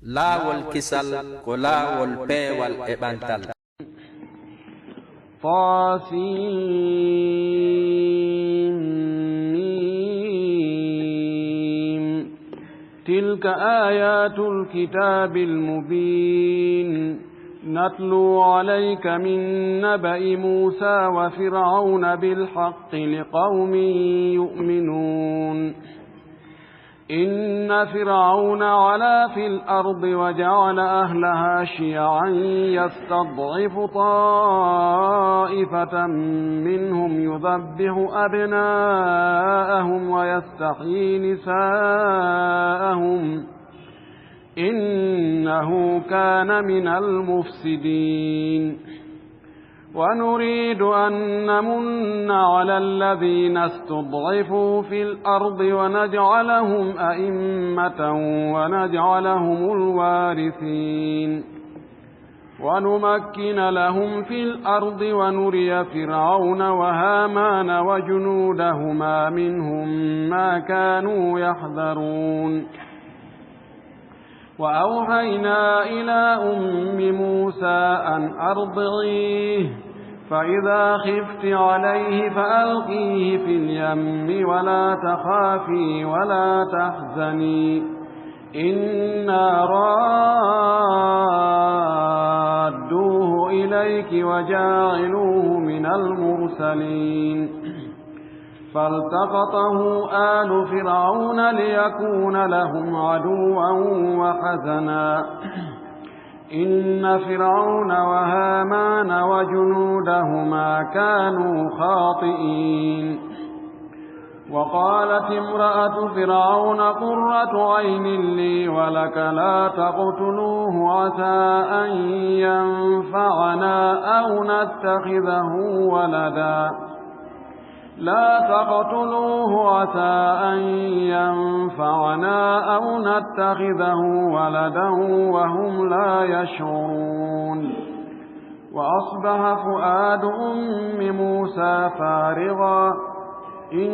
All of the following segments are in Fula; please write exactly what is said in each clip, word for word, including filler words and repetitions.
Laawol kisal ko laawol peewal e ɓantal. طسم. تلك آيات الكتاب المبين. نتلو عليك من نبأ موسى وفرعون بالحق لقوم يؤمنون. إن فرعون علا في الأرض وجعل أهلها شيعا يستضعف طائفة منهم يذبح أبناءهم ويستحيي نساءهم إنه كان من المفسدين. ونريد أن نمن على الذين استضعفوا في الأرض ونجعلهم أئمة ونجعلهم الوارثين. ونمكن لهم في الأرض ونري فرعون وهامان وجنودهما منهم ما كانوا يحذرون. وأوحينا إلى أم موسى أن أرضعيه فإذا خفت عليه فألقيه في اليم ولا تخافي ولا تحزني إنا رادوه إليك وجاعلوه من المرسلين. فالتقطه آل فرعون ليكون لهم عدوا وحزنا. إن فرعون وهامان وجنودهما كانوا خاطئين. وقالت امرأة فرعون قرة عين لي ولك لا تقتلوه عسى أن ينفعنا أو نتخذه ولدا. لا تقتلوه عسى أن ينفعنا أو نتخذه ولدا وهم لا يشعرون. وأصبح فؤاد أم موسى فارغا إن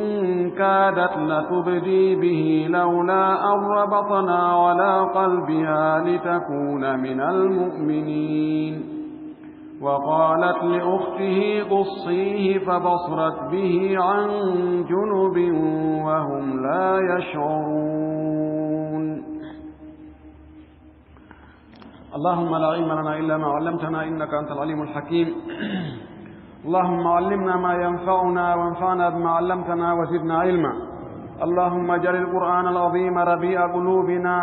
كادت لتبدي به لولا أن ربطنا على قلبها لتكون من المؤمنين. وقالت لأخته قصيه فبصرت به عن جنب وهم لا يشعرون. اللهم لا علم لنا إلا ما علمتنا إنك أنت العليم الحكيم. اللهم علمنا ما ينفعنا وانفعنا بما علمتنا وزدنا علما. اللهم اجعل القرآن العظيم ربيع قلوبنا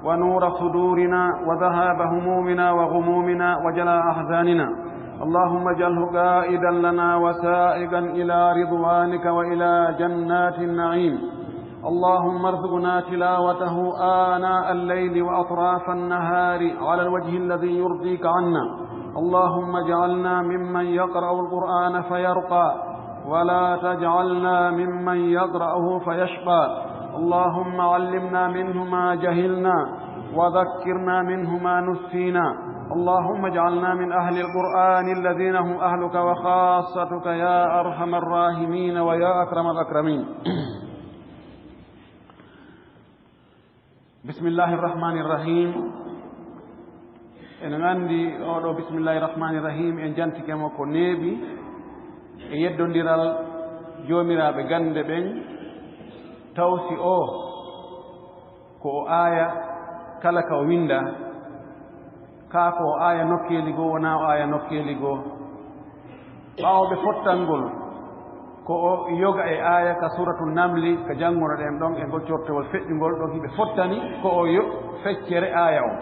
ونور صدورنا وذهاب همومنا وغمومنا وجلاء أحزاننا. اللهم اجعله قائدا لنا وسائقا إلى رضوانك وإلى جنات النعيم. اللهم ارزقنا تلاوته آناء الليل وأطراف النهار على الوجه الذي يرضيك عنا. اللهم اجعلنا ممن يقرأ القرآن فيرقى، ولا تجعلنا ممن يقرأه فيشقى. اللهم علمنا منه ما جهلنا، وذكرنا منه ما نسينا. اللهم اجعلنا من أهل القرآن الذين هم أهلك وخاصتك يا أرحم الراحمين ويا أكرم الأكرمين. بسم الله الرحمن الرحيم. Enen anndi oɗo bismillahi rahmani rahim, en jantike mo ko neeɓi e yeddondiral joomiraaɓe gannde ɓen, taw si o ko o aaya kala ka o winnda, kaa ko o aaya nokkeeli goo, wonaa o aaya nokkeeli goo. Ɓaawo ɓe fottangol, ko o yoga e aaya ka Suratul Namli, ka janngono ɗen ɗon, e ngol cortewol feƴƴungol ɗon, hiɓe fottani ko o yo feccere aaya on.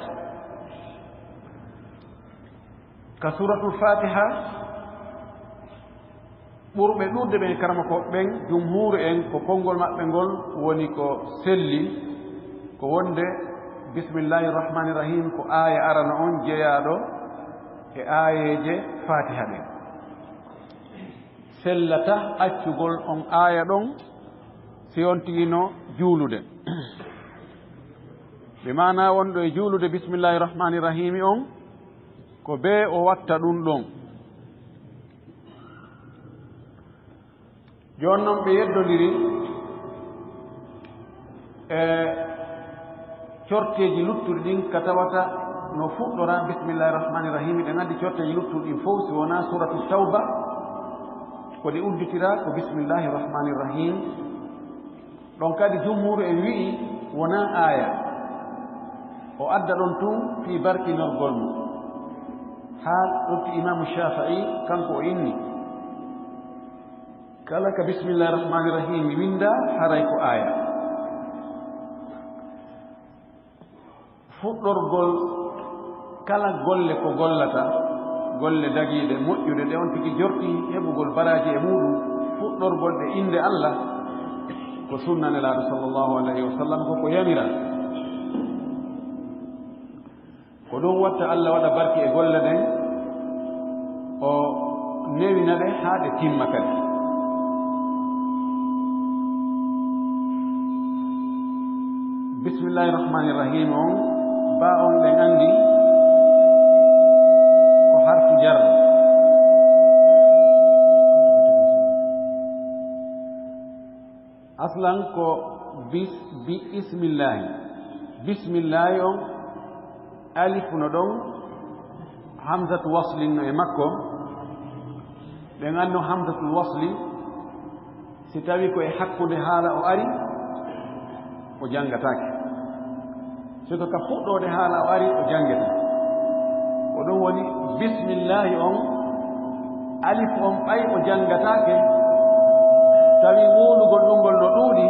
Ka Suratul Fatiha, ɓurɓe ɗuuɗde ɓen karamokooɓe ɓen, jumhuuru en, ko konngol maɓɓe ngol woni ko selli, ko wonde, Bismillahi Rahmani Rahim, ko aaya arano on jeyaaɗo e aayeeje Fatiha ɗen. Sellata accugol on aaya ɗon si on tigi no juulude. Bi maanaa wonɗo e juulude Bismillahi Rahmani Rahimi on, ko bee o watta ɗun ɗon. Jooni non ɓe yeddondiri e Corteeji luttuɗi ɗin ka tawata no fuɗɗora bismillahi rahmani rahimi, ɗen anndi corteeji luttuɗi ɗin fof, si wonaa suratu Tawba, ko ɗi udditira ko bismillahi rahmani rahim. Ɗon kadi jumhur en wi'i wonaa aaya. O adda ɗon tun fii barkinorgol mo. Haa ɗotti Imaamu Shaafi'i, kanko o inni, kala ka bismillahi rahmani rahim winda, haray ko aaya. Fuɗɗorgol kala golle ko gollata, golle dagiiɗe, moƴƴuɗe, ɗe on tigi jorti heɓugol baraaji e muuɗum, fuɗɗorgol ɗe innde Allah, ko sunna Nelaaɗo sallallahu alayhi wa sallam, ko ko yamira. Ko ɗum watta Allah waɗa barke e golle ɗen, o newina ɗe haa ɗe timma kadi. Bismillahi rahmani rahim on, ba on ɗen anndi ko harfu jar. Aslan ko bis-, bi-, ismillahi. Bismillahi on, alif no ɗon, hamzatu waslin no e makko. Ɓe nganno hamzatul wasli, si tawi ko e hakkunde haala o ari, o janngataake. Si ko ka fuɗɗoode haala o ari, o janngete. Ko ɗum woni bismillahi on, alif on ɓay o janngataake, tawi wowlugol ɗum ngol no ɗuuɗi,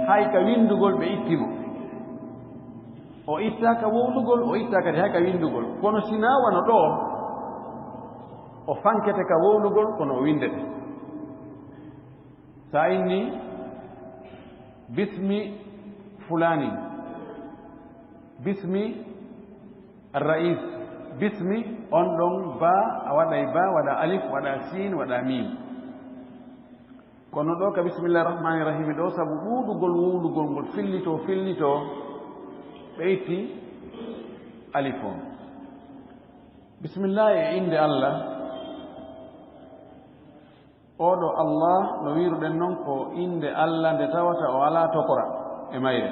hay ka winndugol ɓe itti mo. O ittaa ka wowlugol, o ittaa kadi hay ka winndugol. Kono si naa wano ɗoo, o fankete ka wowlugol, kono o winndete. Sa inni, bismi fulani, bismi arra'is, bismi on ɗon ba, a waɗay ba, waɗa alif, waɗa sin, waɗa mim. Kono ɗo ka bismillahi rahmani rahimi ɗo, sabu ɗuuɗugol wowlugol ngol fillito, fillito, ɓe itti alif on. Bismillahi e innde Allah. Oɗo Allah, no wiiruɗen non, ko innde Allah nde tawata o alaa tokora e mayre.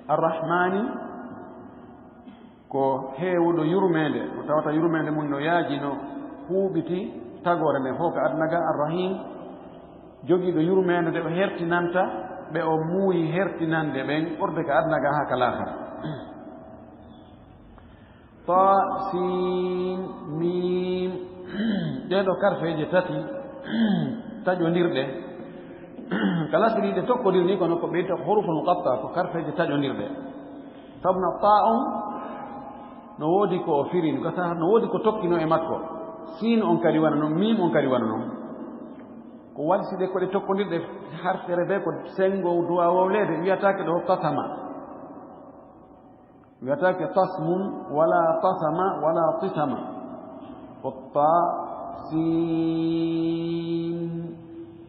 Arrahmani, ko heewuɗo yurmeende, o tawata yurmeende mum no yaaji, no huuɓiti tagoore nden fof ka aduna ga. Arrahim, jogiiɗo yurmeende nde o hertinanta ɓe o muuyi hertinande ɓen, ɓurde ka aduna ga haa ka laakara. Ta, sin, mim. Ɗee ɗoo karfeeje tati taƴondirɗe. Kala siriiɗe tokkodir ni, kono ko ɓe wi'ata huruful muqatta, ko karfeeje taƴondirɗe. Sabu na ta on no woodi ko o firi, no gasa no woodi ko tokkino e makko. Sin on kadi wano non, mim on kadi wano non. Ko waɗi si ɗe ko ɗe tokkodirɗe harfere be ko senngo duwa wowleede, wiyataake ɗo tasama. Wiyataake tasmun, wala tasama, wala tisama. Ko ta, sin,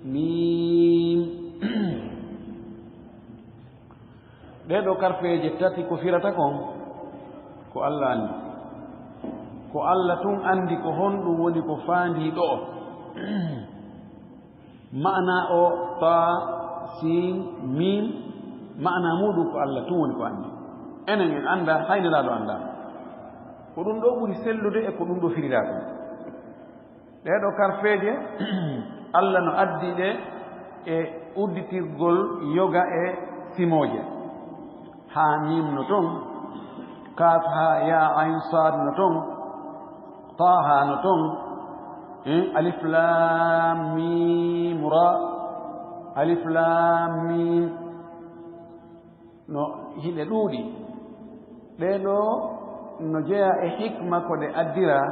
mim. Ɗee ɗoo karfeeje tati ko firata kon, ko Allah anndi. Ko Allah tun anndi ko honɗum woni ko faandii ɗoo. Maana o ta, sin, mim, maana muuɗum ko Allah tun woni ko anndi. Enen en anndaa, hay Nelaaɗo anndaa. Ko ɗum ɗoo ɓuri sellude e ko ɗum ɗoo firiraa kon. Ɗee ɗoo karfeeje, Allah no addi ɗe e udditirgol yoga e simooje. Haa mim no ton, kaaf haa yaa ayn saad no ton, taaha no ton, eh, alif laam miim ra, alif laam miim. No hiɗe ɗuuɗi. Ɗee ɗoo no jeyaa e hikma ko ɗe addiraa,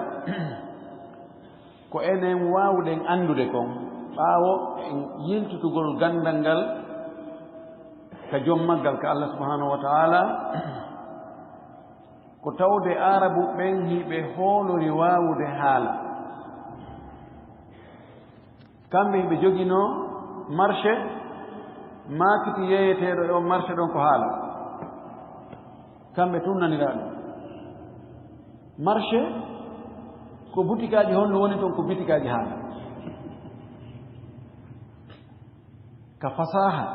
ko enen waawuɗen anndude kon, ɓaawo en yiltitugol ganndal ngal ka jom maggal, ka Allah subhanahu wa ta'ala, ko tawde Aarabu ɓen hiɓe hoolori waawude haala. Kamɓe hiɓe joginoo marché, maakiti yeeyeteeɗo e on marché ɗon ko haala. Kamɓe tun naniraa ɗum. Marché ko butikaaji, honno woni ton? Ko bitikaaji haala. Ka fasaaha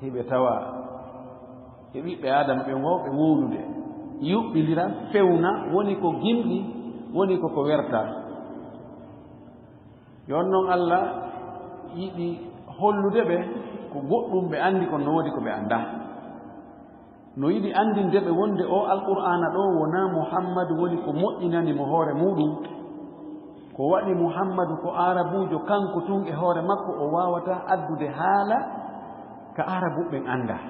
hiɓe tawa E ɓiɓɓe Aadama ɓe wowɓe wowlude, yuɓɓindira, fewna, woni ko gimɗi, woni ko ko werta. Yon noon Allah yiɗi hollude ɓe ko goɗɗum ɓe anndi kon no woodi ko ɓe anndaa. No yiɗi anndinde ɓe wonde oo Alqur'aana ɗoo wonaa Muhammadu woni ko moƴƴinani mo hoore muuɗum. Ko waɗi Muhammadu ko Aarabuujo, kanko tun e hoore makko o waawataa addude haala ka Aarabuɓe ɓen anndaa.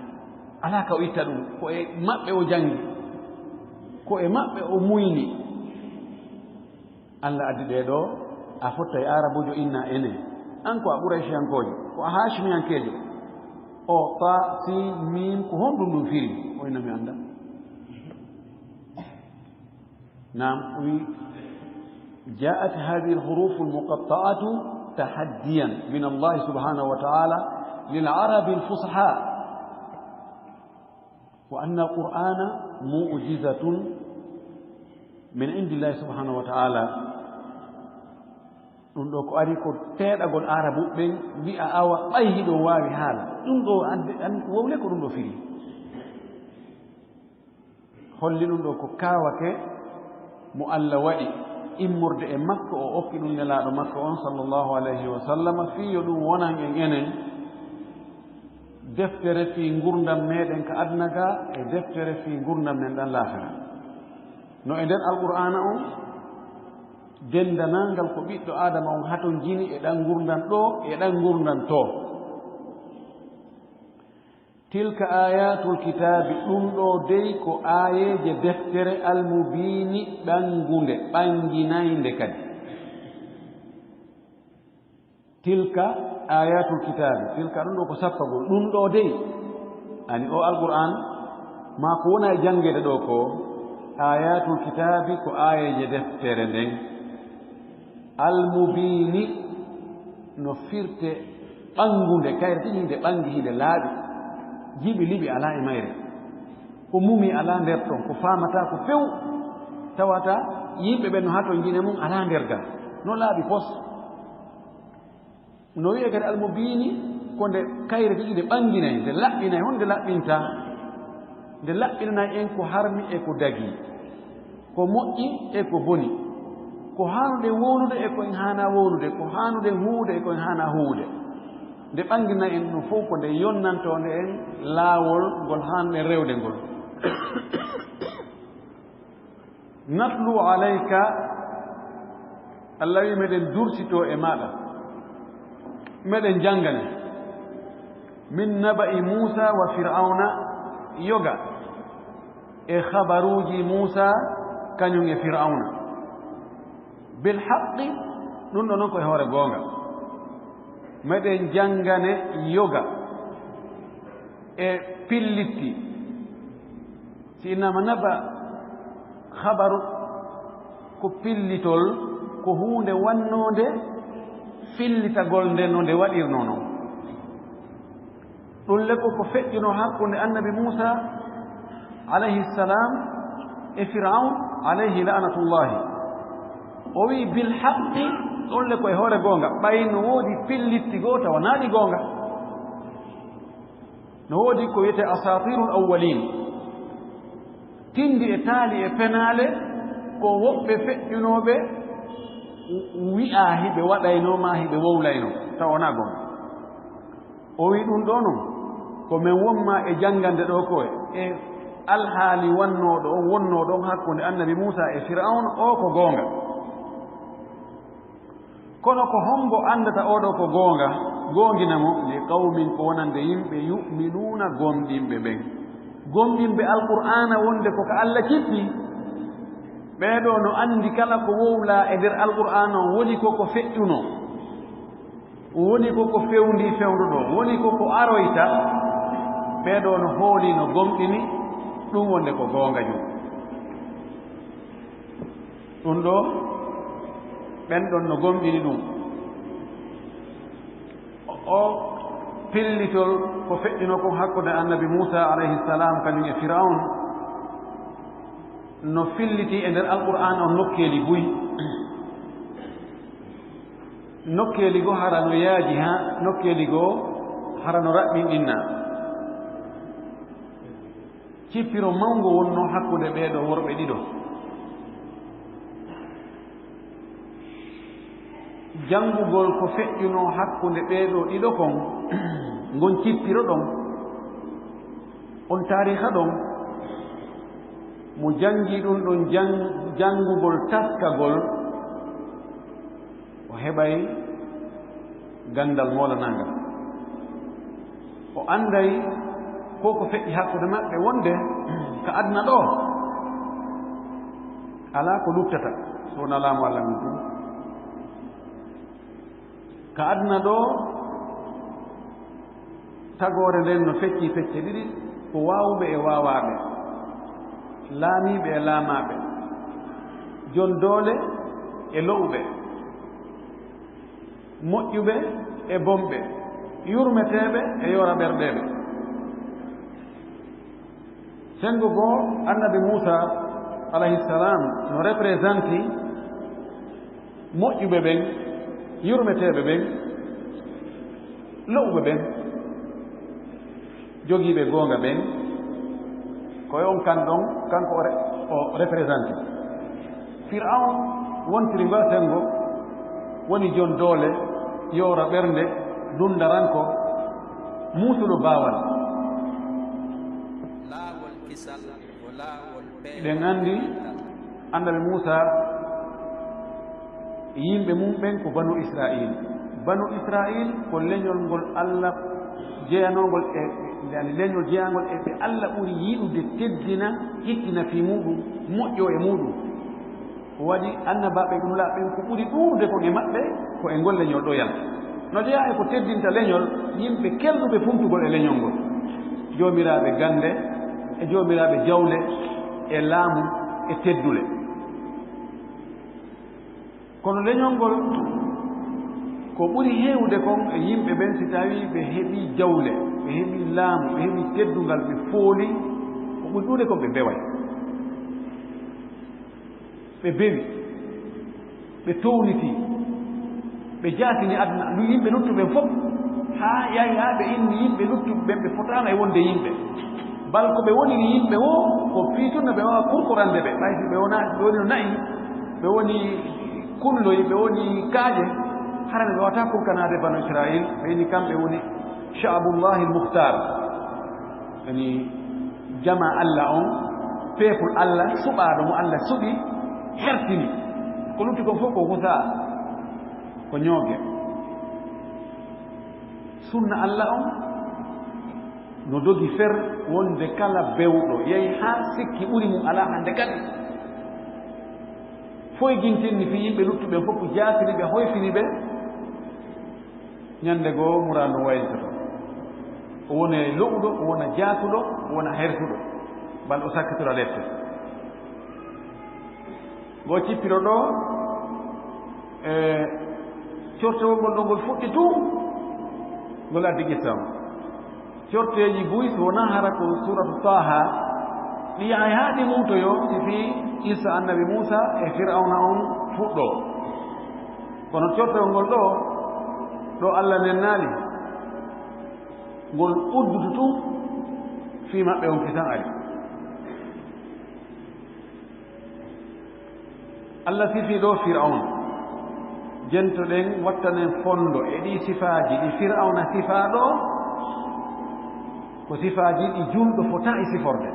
Alaa ka o itta ɗum, ko e maɓɓe o janngi, ko e maɓɓe o muyni. Allah addi ɗee ɗoo, a fottay Aarabuujo inna ene. An ko a Qurayshiyankoojo, ko a Haashimiyankeejo. O, ta, sin, miim, ko honɗum ɗum firi? O inna mi anndaa. Naam, o wi, جاءت هذه الحروف المقطعة تحديا من الله سبحانه وتعالى للعرب الفصحاء، وأن القرآن معجزة من عند الله سبحانه وتعالى. Ɗum ɗoo ko ari ko teeɗagol Aarabuɓe ɓen, wi'a awa ɓay hiɗo waawi haala. Ɗum ɗoo ande, an, wowle ko ɗum ɗoo firi. Holli ɗum ɗoo ko kaawake mo Allah waɗi immorde e makko, o okki ɗum Nelaaɗo makko on, sallallahu alayhi wa sallam, fii yo ɗum wonan en enen deftere fii ngurndan meɗen ka aduna ga, e deftere fii ngurndan men ɗan laahira. No e nder Alqur'aana on, denndanangal ko ɓiɗɗo Aadama on hatonjini e ɗan ngurndan ɗoo, e ɗan ngurndan too. Tilka ayatul kitaabi, ɗum ɗoo dey ko aayeeje deftere, almubiini, ɓanngunde, ɓannginaynde kadi. Tilka ayatul kitaabi, tilka ɗum ɗoo ko sappagol, ɗum ɗoo dey, ani oo Alqur'aan, maa ko wona e janngeede ɗoo ko, ayatul kitaabi ko aayeeje deftere nden. Almubiini no firte ɓanngunde, kayre tigi nde ɓanngi, hinde laaɓi, jiɓi liɓi alaa e mayre. Ko mumi alaa nder ton, ko faamataa ko few, tawata yimɓe ɓen no hatonjine mum alaa nder gal, no laaɓi pos. No wi'e kadi almubiini, ko nde kayre tigi nde ɓannginay, nde laɓɓinay, honde laɓɓinta? Nde laɓɓinanay en ko harmi e ko dagii, ko moƴƴi e ko boni, ko haanuɗen wowlude e ko en haanaa wowlude, ko haanuɗen huuwude e ko en haanaa huuwude. Nde ɓannginay en ɗum fow ko nde yonnantoonde en laawol ngol haanuɗen rewde ngol. Natlu alayka, Allah wi meɗen dursito e maɗa, meɗen janngane, min naba'i Muusa wa Fir'awna yoga, e habaruuji Muusa kañum e Fir'awna. Bil haqqi, ɗum ɗo noon ko e hoore goonga. Meɗen janngane yoga e pillitti. Si innama naba, habaru ko pillitol, ko huunde wannoonde fillitagol nde no nde waɗirnoo noon. Ɗum le ko ko feƴƴunoo hakkunde annabi Muusa, alayhi salam, e Firaun, alayhi la'natullahi. O wi'i, "Bil haqqi", ɗum le ko e hoore goonga, ɓay no woodi pillitti goo tawa naa ɗi goonga. No woodi ko wiyetee asatirul awwalin. Tindi e taali e penaale ko woɓɓe feƴƴunooɓe wi'aa hiɓe waɗaynoo maa hiɓe wowlaynoo, tawa wonaa goonga. O wi'i ɗum ɗoo noon, ko men wonmaa e janngande ɗoo ko e alhaali wannooɗo on, wonnoo ɗon hakkunde annabi Muusa e Fir'awna, oo ko goonga. Kono ko hombo anndata oo ɗoo ko goonga, goongina mo? Li qawmin, ko wonande yimɓe, yu'minuuna, gomɗinɓe ɓen. Gomɗinɓe Alqur'aana wonde ko ka Alla cippi. Ɓee ɗoo no anndi kala ko wowlaa e nder Alqur'aana on woni ko ko feƴƴunoo. Woni ko ko fewndii fewndo ɗoo. Woni ko ko aroyta. Ɓee ɗoo no hoolii, no gomɗini ɗum wonde ko goongajum. Ɗum ɗoo, ɓen ɗon no gomɗini ɗum. O, o pillitol ko feƴƴunoo kon hakkunde annabi Muusa alayhi salam kañum e Firaun no fillitii e nder Alqur'aana on nokkeeli buy. Nokkeeli goo hara no yaaji haa, nokkeeli goo hara no raɓɓinɗinna. Cippiro mawngo wonnoo hakkunde ɓee ɗoo worɓe ɗiɗo. Janngugol ko feƴƴunoo hakkunde ɓee ɗoo ɗiɗo kon, ngon cippiro ɗon, on taariika ɗon, mo janngi ɗun ɗon jang-, janngugol taskagol, o heɓay ganndal moolanaangal. O annday ko ko feƴƴi hakkunde maɓɓe wonde ka aduna ɗoo, alaa ko luttata so wonaa laamu Alla ngun tun. Ka aduna ɗoo, tagoore nden no feccii pecce ɗiɗi, ko waawuɓe e waawaaɓe, laamiiɓe e laamaaɓe, jon doole e lo'uɓe, moƴƴuɓe e bonɓe, yurmeteeɓe e yoora-ɓerɗeeɓe. Senngo goo, Annabi Muusaa, alayhi salaam, no représenté moƴƴuɓe ɓen, yurmeteeɓe ɓen, lo'uɓe ɓen, jogiiɓe goonga ɓen. Ko e on kan ɗon, kanko o re-, o représenté. Fir'awn wontiri ngoo senngo, woni jon doole, yoora ɓernde, dunndaranko, muusuɗo baawal. Laawol kisal ko laawol peewal. Eɗen anndi, Annabi Muusaa, yimɓe mum ɓen ko Banu Israa'iil. Banu Israa'iil ko leñol ngol Alla jeyanoongol e, yani, leñol jeyaangol e ɓe Alla ɓuri yiɗude, teddina, hittina fii muuɗum, moƴƴo e muuɗum. O waɗi annabaaɓe e nulaaɓe ɓen, ko ɓuri ɗuuɗude kon e maɓɓe ko e ngol leñol ɗoo yalti. No jeyaa e ko teddinta leñol, yimɓe kelɗuɓe funtugol e leñol ngol, joomiraaɓe gannde e joomiraaɓe jawle e laamu e teddule. Kono leñol ngol, ko ɓuri heewude kon e yimɓe ɓen, si tawii ɓe heɓii jawle, ɓe heɓii laamu, ɓe heɓii teddungal, ɓe fooli, ko ɓuri ɗuuɗude kon ɓe beway. Ɓe bewi, ɓe townitii, ɓe jaatini aduna, lu-, yimɓe luttuɓe ɓen fof, haa yahi haa ɓe inni yimɓe luttuɓe ɓen ɓe fotaano e wonde yimɓe. Bal ko ɓe woniri yimɓe woo, ko fii tun no ɓe waawa kurkorande ɓe. Ɓay si ɓe wona, ɓe woni no na'i, ɓe woni kulloy, ɓe woni kaaƴe, hara no ɓe waawataa kurkanaade Banu Israa'iil, ɓe inni kamɓe woni Sha'bullaahil Mukhtaar. Woni jamaa Alla on, peuple Alla suɓaaɗo mo Alla suɓi, hertini. Ko lutti kon fof ko husaa, ko ñooge. Sunna Alla on no dogi fer wonde kala bewɗo yehi haa sikki ɓuri mum alaa hannde kadi. Foygintinni fii yimɓe luttuɓe fof, jaatini ɓe, hoyfini ɓe. Ñannde goo, muraadu no waylitoto. O wona lo'uɗo, o wona jaatuɗo, o wona hersuɗo. Bal o sakkitora lette. Ngo cippiro ɗoo, e cortewol ngol ɗoo ngol fuɗɗi tun, ngol addi qissa on. Corteeji buy, so wonaa hara ko suuratu Taaha, ɗi yahay haa ɗi muutoyoo, si fii qissa Annabi Muusaa e Fir'awna on fuɗɗoo. Kono cortewol ngol ɗoo, ɗo Alla nennaali, ngol uddutu tun fii maɓɓe on kisan ari. Alla sifii ɗoo Fir'awna. Jentoɗen, wattanen fondo e ɗii sifaaji ɗi Fir'awna sifaa ɗoo, ko sifaaji ɗi julɗo fotaa e siforde,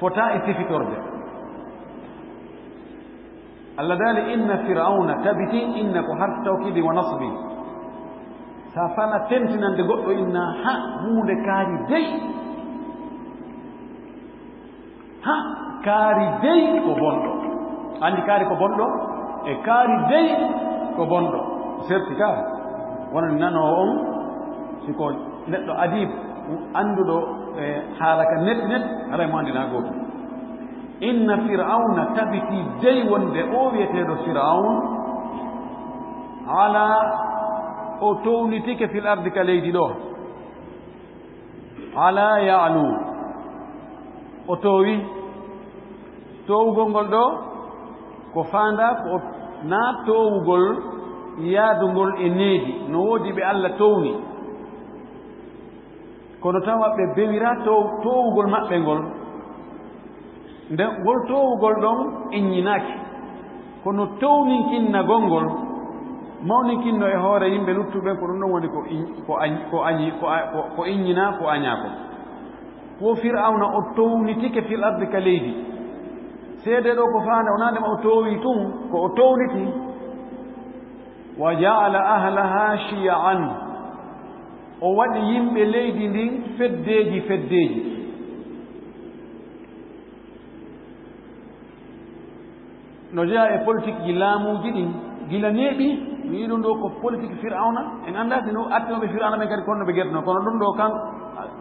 fotaa e sifitorde. Alla daali, "Inna Fir'awna tabiti", inna ko harfu tawkiidi wa nasbi. Sa fala tentinande goɗɗo, inna ha huunde kaari dey. Ha kaari dey ko bonɗo. Anndi kaari ko bonɗo? E kaari dey ko bonɗo. Serti ka. Wonani nanoowo on, si ko neɗɗo adib, annduɗo e haala ka net net, haray mo anndinaa gootum. Inna Fir'awna, tabiti dey wonde oo wi'eteeɗo Fir'awn, ala, o townitike fil ardi ka leydi ɗoo. Ala ya'lu, o toowi. Toowugol ngol ɗoo, ko faandaa ko o, naa toowugol yaadungol e needi, no woodi ɓe Alla towni. Kono tawa ɓe bewira tow-, toowugol maɓɓe ngol. Nde ngol toowugol ɗon inñinaaki. Kono towninkinnagol ngol, mawninkinno e hoore yimɓe luttuɓe, ko ɗum ɗon woni ko in-, ko añ-, ko añi-, ko a-, ko, ko inñinaa, ko añaa ko. Wo Fir'awna o townitike fil ardi ka leydi. Seede ɗo ko faande, wonaa nde ma o toowi tun, ko o towniti. Wa ja'ala ahlaha shiya'an. O waɗi yimɓe leydi ndin feddeeji, feddeeji. No jeyaa e politique ji laamuuji ɗin, gila neeɓi, mi wi'i ɗum ɗo ko politique Fir'awna, en anndaa si no artinooɓe Fir'awna ɓen kadi kono ɓe gerduno, kono ɗum ɗo kan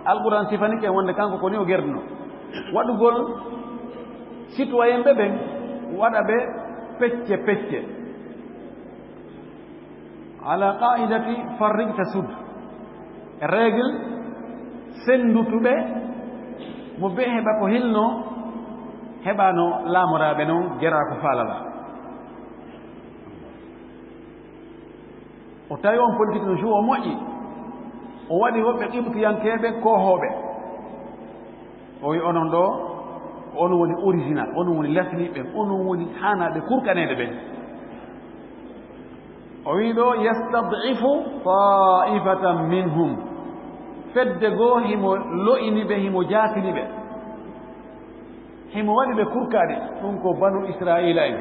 Alquran sifanike en wonde kanko ko ni o gerduno. Waɗugol citoyen ɓe ɓen, waɗa ɓe pecce pecce. Ala qa'idati farriq tasud. Règle senndutuɓe mo be heɓa ko hilno, heɓa no laamoraaɓe non, geraa ko faalala. O tawi on politique no joue o moƴƴi. O waɗi woɓɓe qibtiyankeeɓe koohooɓe. O wi onon ɗo, onon woni original, onon woni lasniiɓe, onon woni haanaaɓe kurkaneede ɓen. O wi ɗo, "Yastad'ifu ta'ifatan minhum." Fedde goo himo lo'ini ɓe, himo jaatini ɓe. Himo waɗi ɓe kurkaaɗi, ɗum ko Banu Isra'iila en.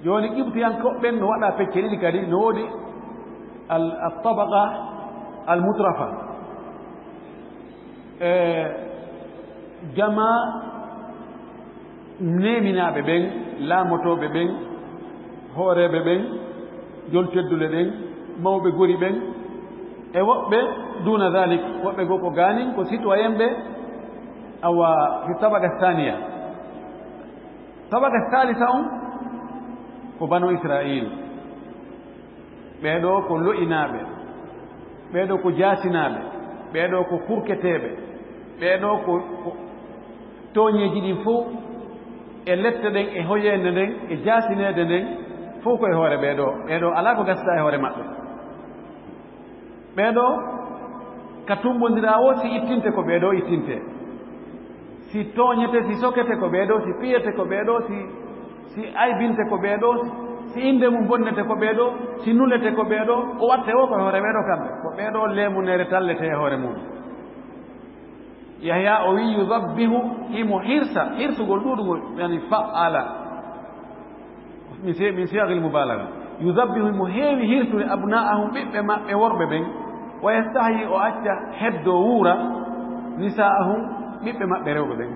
Jooni, Qibtiyankooɓe ɓen no waɗa pecce ɗiɗi kadi, no woodi al, al tabaqa al mutrafa. E, jamaa neeminaaɓe ɓen, laamotooɓe ɓen, hooreeɓe ɓen, jol teddule ɗen, mawɓe gori ɓen, e woɓɓe duuna dalik, woɓɓe goo ko gaanin, ko citoyen ɓe, awa, fi tabaqa thaniya. Tabaqa salisa on ko Banu Isra'iil. Ɓee ɗoo ko lo'inaaɓe, ɓee ɗoo ko jaasinaaɓe, ɓee ɗoo ko kurketeeɓe, ɓee ɗoo ko, ko tooñeeji ɗin fow, e lette ɗen, e hoyeende nden, e jaasineede nden, fow ko e hoore ɓee ɗoo. Ɓee ɗoo alaa ko gasata e hoore maɓɓe. Ɓee ɗoo, ka tummbondiraa woo, si ittinte ko ɓee ɗoo ittinte. Si tooñete, si sokete ko ɓee ɗoo, si piyete ko ɓee ɗoo, si, si aybinte ko ɓee ɗoo, si innde mum bonnete ko ɓee ɗoo, si nulete ko ɓee ɗoo, ko watte woo ko e hoore ɓee ɗoo kamɓe. Ko ɓee ɗoo leemunere tallete e hoore mum. Yahya o wi, "Yudabbihu", himo hirsa, hirsugol ɗuuɗungol, yani fa'ala. Min si-, min siyagil mubalaga. "Yudabbihu", himo heewi hirsude, "abna'ahum", ɓiɓɓe maɓɓe worɓe ɓen. "Wa yastahyi", o acca heddo wuura, "nisa'ahum", ɓiɓɓe maɓɓe rewɓe ɓen.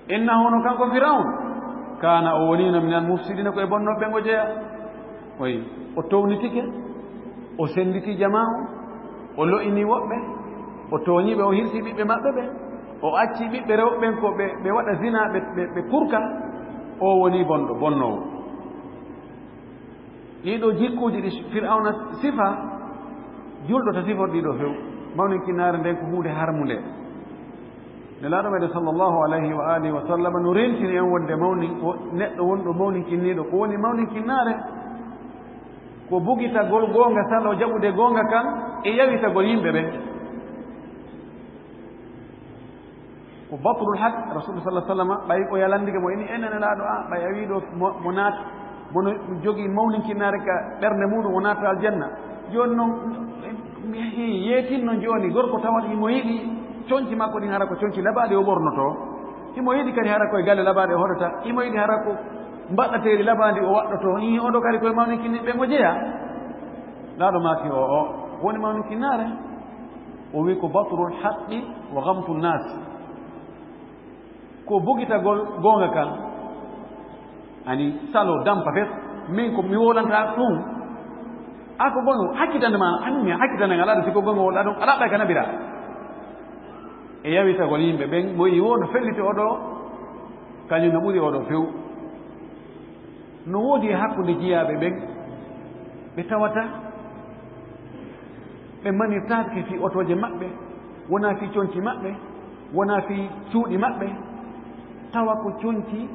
"Innahu", no kanko Firawun, "kana", o wonino, "minal mufsidina", ko e bonnooɓe ɓen o jeya. Oyi, o townitike, o sennditi jamaa on, o lo'ini woɓɓe, o tooñi ɓe, o hirsi ɓiɓɓe maɓɓe ɓe, o acci ɓiɓɓe rewɓe ɓen ko ɓe, ɓe waɗa zina, ɓe, ɓe, ɓe kurka, o woni bonɗo, bonnoowo. Ɗii ɗoo jikkuuji ɗi Fir'awna sifa, julɗo ta sifor ɗii ɗoo few. Mawninkinaare nden ko huunde harmunde. Nelaaɗo meɗen sallallahu alayhi wa alihi wa sallam no rentini en wonde mawni-, wo-, neɗɗo wonɗo mawninkinniiɗo, ko woni mawninkinnaare? Ko bugitagol goonga, salo jaɓude goonga kan, e yawitagol yimɓe ɓen. Ko batrul haq, Rasul sallallahu alaihi wasallam, ɓay o yalandike mo, ini enen Nelaaɗo, a, ɓay a wii ɗo mo, mo naat-, mo no jogii mawninkinnaare ka ɓernde muɗum, o naata aljanna. Jooni noon, mi yeetinno jooni gorko tawata himo yiɗi conci makko ɗin, hara ko conci labaaɗi o ɓornotoo. Himo yiɗi kadi hara koye galle labaaɗe o hoɗata. Himo yiɗi hara ko mbaɗateeri labaaɗi o waɗɗotoo. Ii, oɗo kadi koye mawninkinniiɓe ɓen o jeyaa. Laaɗo maaki o, o woni mawninkinnaare. O wii ko batrul haqqi wa gamtu nnaas. Ko bugitagol goonga kan. Ani salo dampa fes. Min ko mi wolanta ɗum. A ko goonga, hakkitande ma, an mi hakkitande ngal, aɗa si ko goonga wol ɗum, aɗa ɓay ka nabira. E yawitagol yimɓe ɓen, mo yi wo no felliti oɗo, kañum no ɓuri oɗo few. No woodi e hakkunde jiyaaɓe ɓen, ɓe tawata ɓe manirtaake fii otooje maɓɓe, wonaa fii conci maɓɓe, wonaa fii cuuɗi maɓɓe, tawa ko conci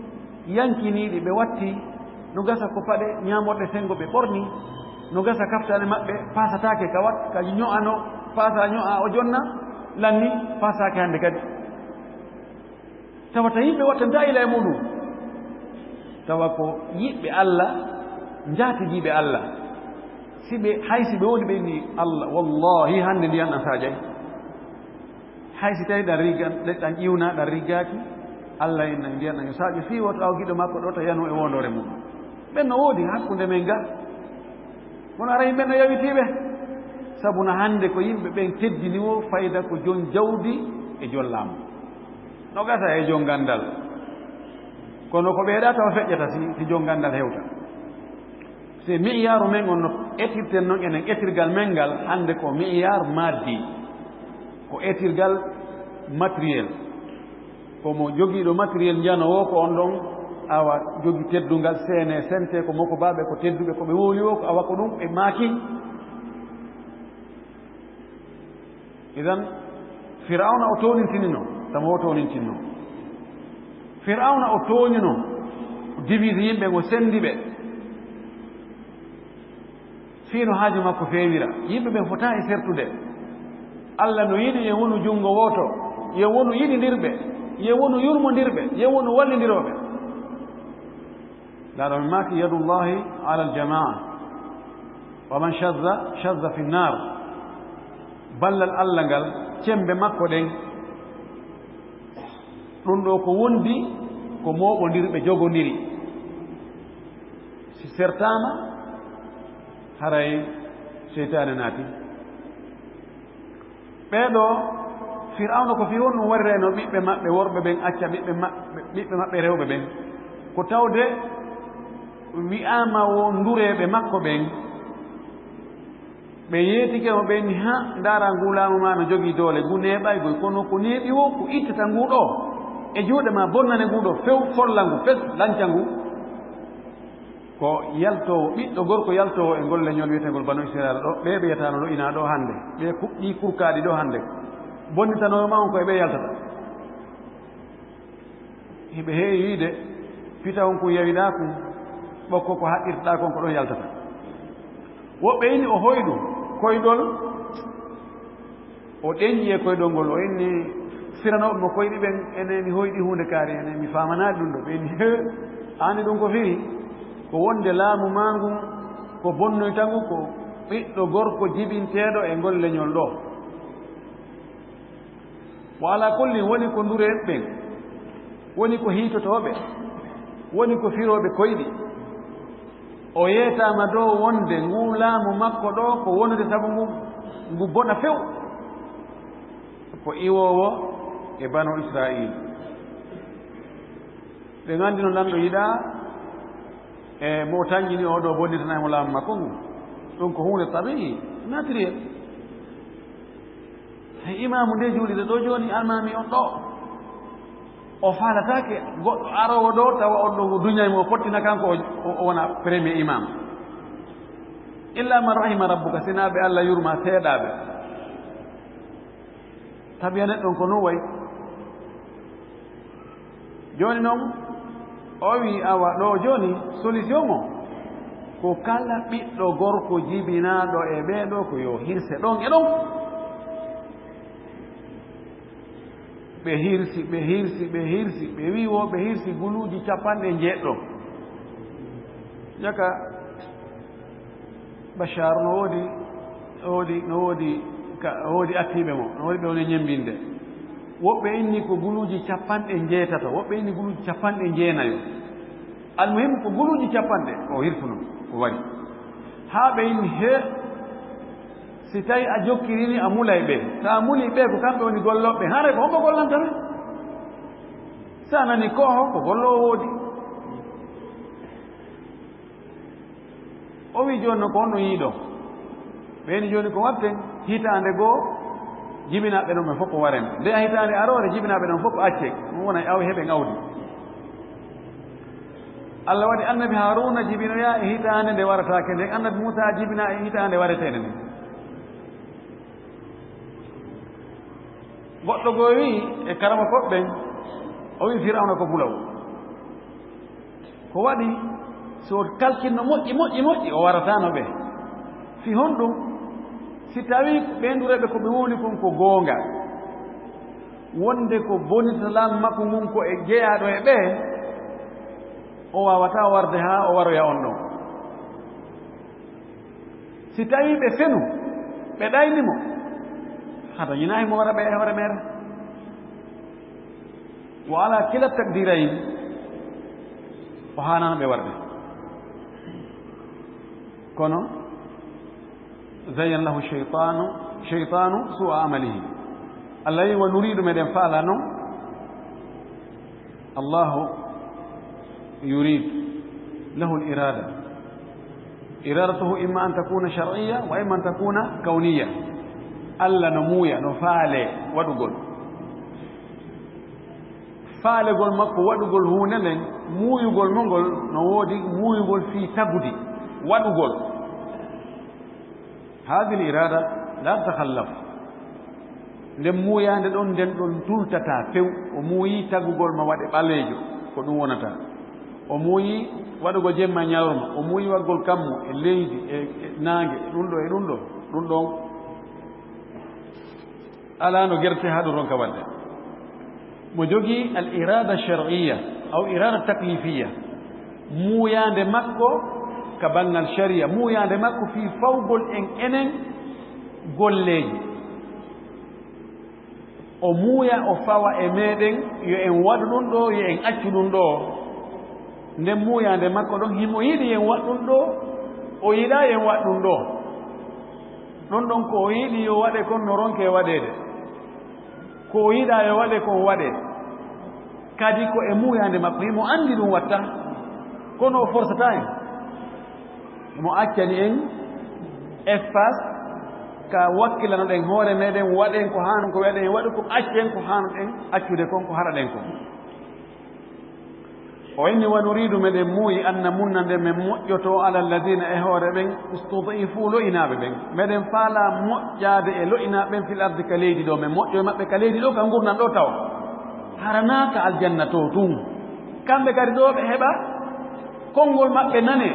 yankiniiɗi ɓe watti, no gasa ko paɗe ñaamorɗe senngo ɓe ɓorni, no gasa kaftaane maɓɓe paasataake ka wat-, ka ño'ano, Faasa ño'a o jonna, lanni faasaaki hannde kadi. Tawata yimɓe wattantaa ila e muɗum. Tawa ko yiɓɓe Allah, njaatigiiɓe Allah. Si ɓe, hay si ɓe woni ɓe inni Allah, wallahi hannde ndiyan ɗan saajay. Hay si tawi ɗan rigga, ɗan ƴiwna, ɗan riggaaki, Allah inna ndiyan ɗan yo saaƴo fii woto aw giɗo makko ɗo ta yano e wondoore mum. Ɓen no woodi hakkunde men ga. Kono aray ɓen no yawitiiɓe. Sabu na hannde ko yimɓe ɓen teddini wo fayda ko jon jawdi e jon laamu. No gasa e jon ganndal. Kono ko ɓeeɗa tawa feƴƴata si, si jon ganndal hewta. Se mi'iyaaru men on no etirten non enen etirgal men ngal, hannde ko mi'iyaar maddi, ko etirgal matériel. Ko mo jogiiɗo matériel njano wo ko on ɗon awa jogi teddungal, seene, sente, ko moko baaɓe, ko tedduɓe, ko ɓe wowli wo, ko awa ko ɗum ɓe maaki. Idan, Firawna o toonintinino, tama o toonintinno. Firawna o toonino, o divise yimɓe, o sendi ɓe. Fii no haaju makko feewira. Yimɓe ɓen fotaa e sertude. Allah no yiɗi yo wonu junngo wooto, yo wonu yiɗindirɓe, yo wonu yurmondirɓe, yo wonu wallindirooɓe. Ndaa ɗo mi maaki, yadullahi ala aljamaa, wa man shazza, shazza fi nnar. Ballal Allah ngal, cembe makko ɗen, ɗum ɗo ko wondi ko mooɓondirɓe jogondiri. Si sertaama, haray seytaane naati. Ɓee ɗoo, Firawna ko fii honɗum waɗirayno ɓiɓɓe maɓɓe worɓe ɓen, acca ɓiɓɓe maɓɓe, ɓiɓɓe maɓɓe rewɓe ɓen? Ko tawde wi'aama wo ndureeɓe makko ɓen, ɓe yeetike mo, ɓe inni, "Ha, ndaara nguu laamu maa no jogii doole, ngu neeɓay goy, kono ko neeɓi wo, ko ittata nguu ɗoo e juuɗe maa, bonnane nguu ɗoo few, folla ngu, fes, lanca ngu." Ko yaltoowo, ɓiɗɗo gorko yaltoowo e ngol leñol wiyeteengol Banu Isra'iila ɗoo, ɓee ɓe yiyataano ɗoo ina ɗoo hannde, ɓee kuɓɗii kurkaaɗi ɗoo hannde, bonnitanooɓe maa on ko e ɓee yaltata. Hiɓe heewi wiide, fitawun kun yawiɗaa kun, ɓokko ko haqqirtoɗaa kon ko ɗon yaltata. Woɓɓe inni o hoyɗu, koyɗol, o ɗenƴi e koyɗol ngol, o inni firanooɓe mo koyɗi ɓen, "Ene mi hoyɗi huunde kaari, ene mi faamanaali ɗum ɗo." Ɓe inni, "He, a anndi ɗum ko firi? Ko wonde laamu maa ngun ko bonnoyta ngu, ko ɓiɗɗo gorko jibinteeɗo e ngol leñol ɗoo." Wa ala kulli, woni ko ndureeɓe ɓen, woni ko hiitotooɓe, woni ko firooɓe koyɗi. O yeetaama ɗoo wonde nguu laamu makko ɗoo ko wonude sabu ngu, ngu bona few. Ko iwoowo e Banu Isra'iil. Ɓe nganndi no lanɗo yiɗaa, e mo o tanƴini oo ɗoo bonnitanaay mo laamu makko ngu. Ɗum ko huunde tabi'i, naturel. Hey, imaamu nde juulirde ɗoo jooni, almaami on ɗoo, o faalataake goɗɗo aroowo ɗoo, tawa on ɗoo ngu duñay mo, o fottina kanko, o, o, o wona premier imam. Illa man rahima rabbuka, sinaa ɓe Allah yurma seeɗaaɓe. Tabiya neɗɗo on ko non wayi. Jooni non, o wi'i, awa, ɗoo jooni, solution o, ko kala ɓiɗɗo gorko jibinaaɗo e ɓee ɗoo, ko yo hirse ɗon e ɗon. Ɓe hirsi, ɓe hirsi, ɓe hirsi, ɓe wi'i wo ɓe hirsi guluuji capanɗe njeeɗɗo. Jaka Bashar no woodi, no woodi, no woodi ka, no woodi attiiɓe mo, no woodi ɓe woni ñemmbinde. Woɓɓe inni ko guluuji capanɗe njeetato, woɓɓe inni guluuji capanɗe njeenayo. Almuhim ko guluuji capanɗe o hirsuno, o wari. Haa ɓe inni, he, si tawi a jokkirini a mulay ɓe, so a muli ɓe ko kamɓe woni gollooɓe, hare ko hombo gollanta ɓe? So a nani kooho, ko golloowo woodi. O wi'i, "Jooni non ko honno yiiɗon?" Ɓe inni, "Jooni ko waɗten hitaande goo, jibinaaɓe non ɓen fof ko waren. Nde hitaande aroore, jibinaaɓe non fof ko accee. Ɗum wona e aw-, heɓen awdi." Allah waɗi annabi Haaruuna jibinoyaa e hitaande nde warataake nden, annabi Muusaa jibinaa e hitaande wareteende nden. Goɗɗo goo wi'i e karama koɓɓe ɓen, o wi'i Firawna ko bulaw. Ko waɗi, so kalkinno moƴƴi, moƴƴi, moƴƴi, o warataano ɓe. Fii honɗum? Si tawii ɓeen ɗureeɓe ko ɓe woni kon ko goonga, wonde ko bonitalan makko ngun ko e jeyaaɗo e ɓee, o waawataa warde haa o waroya on ɗon. Si tawii ɓe fenu, ɓe ɗayni mo, hada ñinaa himo wara ɓe e hoore meere. Wa ala kila takdirayn, o haanano ɓe warde. Kono, zayyana lahu shaytanu, shaytanu su'a amalihi. Allah wi, wa nuridu, meɗen faala non. Allahu yurid lahu al-irada. Iradatuhu imma an takuna shar'iyya wa imma an takuna kawniyya. Allah no muuya, no faale waɗugol. Faalegol makko waɗugol huunde nden, muuyugol mo ngol no woodi muuyugol fii tagudi, waɗugol. Haadihi l-iraada laa tatakhallaf. Nden muuyaande ɗon, nden ɗon tultataa few. O muuyi tagugol ma waɗe ɓaleejo, ko ɗum wonata. O muuyi waɗugol jemma e ñalorma, o muuyi waɗugol kammu e leydi e, e naange, e ɗum ɗo, e ɗum ɗo, ɗum ɗon. Alaa no gerte haa ɗum ronka waɗde. Mo jogii al iraada shar'iyya, aw iraada taklifiyya. Muuyaande makko ka banngal shari'a, muuyaande makko fii fawgol en enen golleeji. O muuya, o fawa e meɗen, yo en waɗu ɗum ɗo, yo en accu ɗum ɗo. Nden muuyaande makko ɗon, himo yiɗi yo en waɗu ɗum ɗo, o yiɗaa yo en waɗu ɗum ɗo. Ɗon ɗon ko o yiɗi yo waɗe kon no ronke waɗeede. Ko o yiɗaa yo waɗe kon waɗe. Kadi ko e muuyaande makko, himo anndi ɗum watta. Kono o forsataa en. Himo accani en espace ka wakkilanoɗen hoore meɗen, waɗen ko haanun ko waɗen, waɗu ko accen ko haanuɗen accude kon, ko haraɗen kon. O inni, wa nuriidu, meɗen muuyi, an namunna, nde men moƴƴoto, ala alladina, e hoore ɓen, istud'ifu, lo'inaaɓe ɓen. Meɗen faalaa moƴƴaade e lo'inaaɓe ɓen fil ardi, ka leydi ɗo. Men moƴƴo e maɓɓe ka leydi ɗo, ka ngurndan ɗo tawa. Hara naa ka aljanna to tun. Kamɓe kadi ɗo ɓe heɓa konngol maɓɓe nane,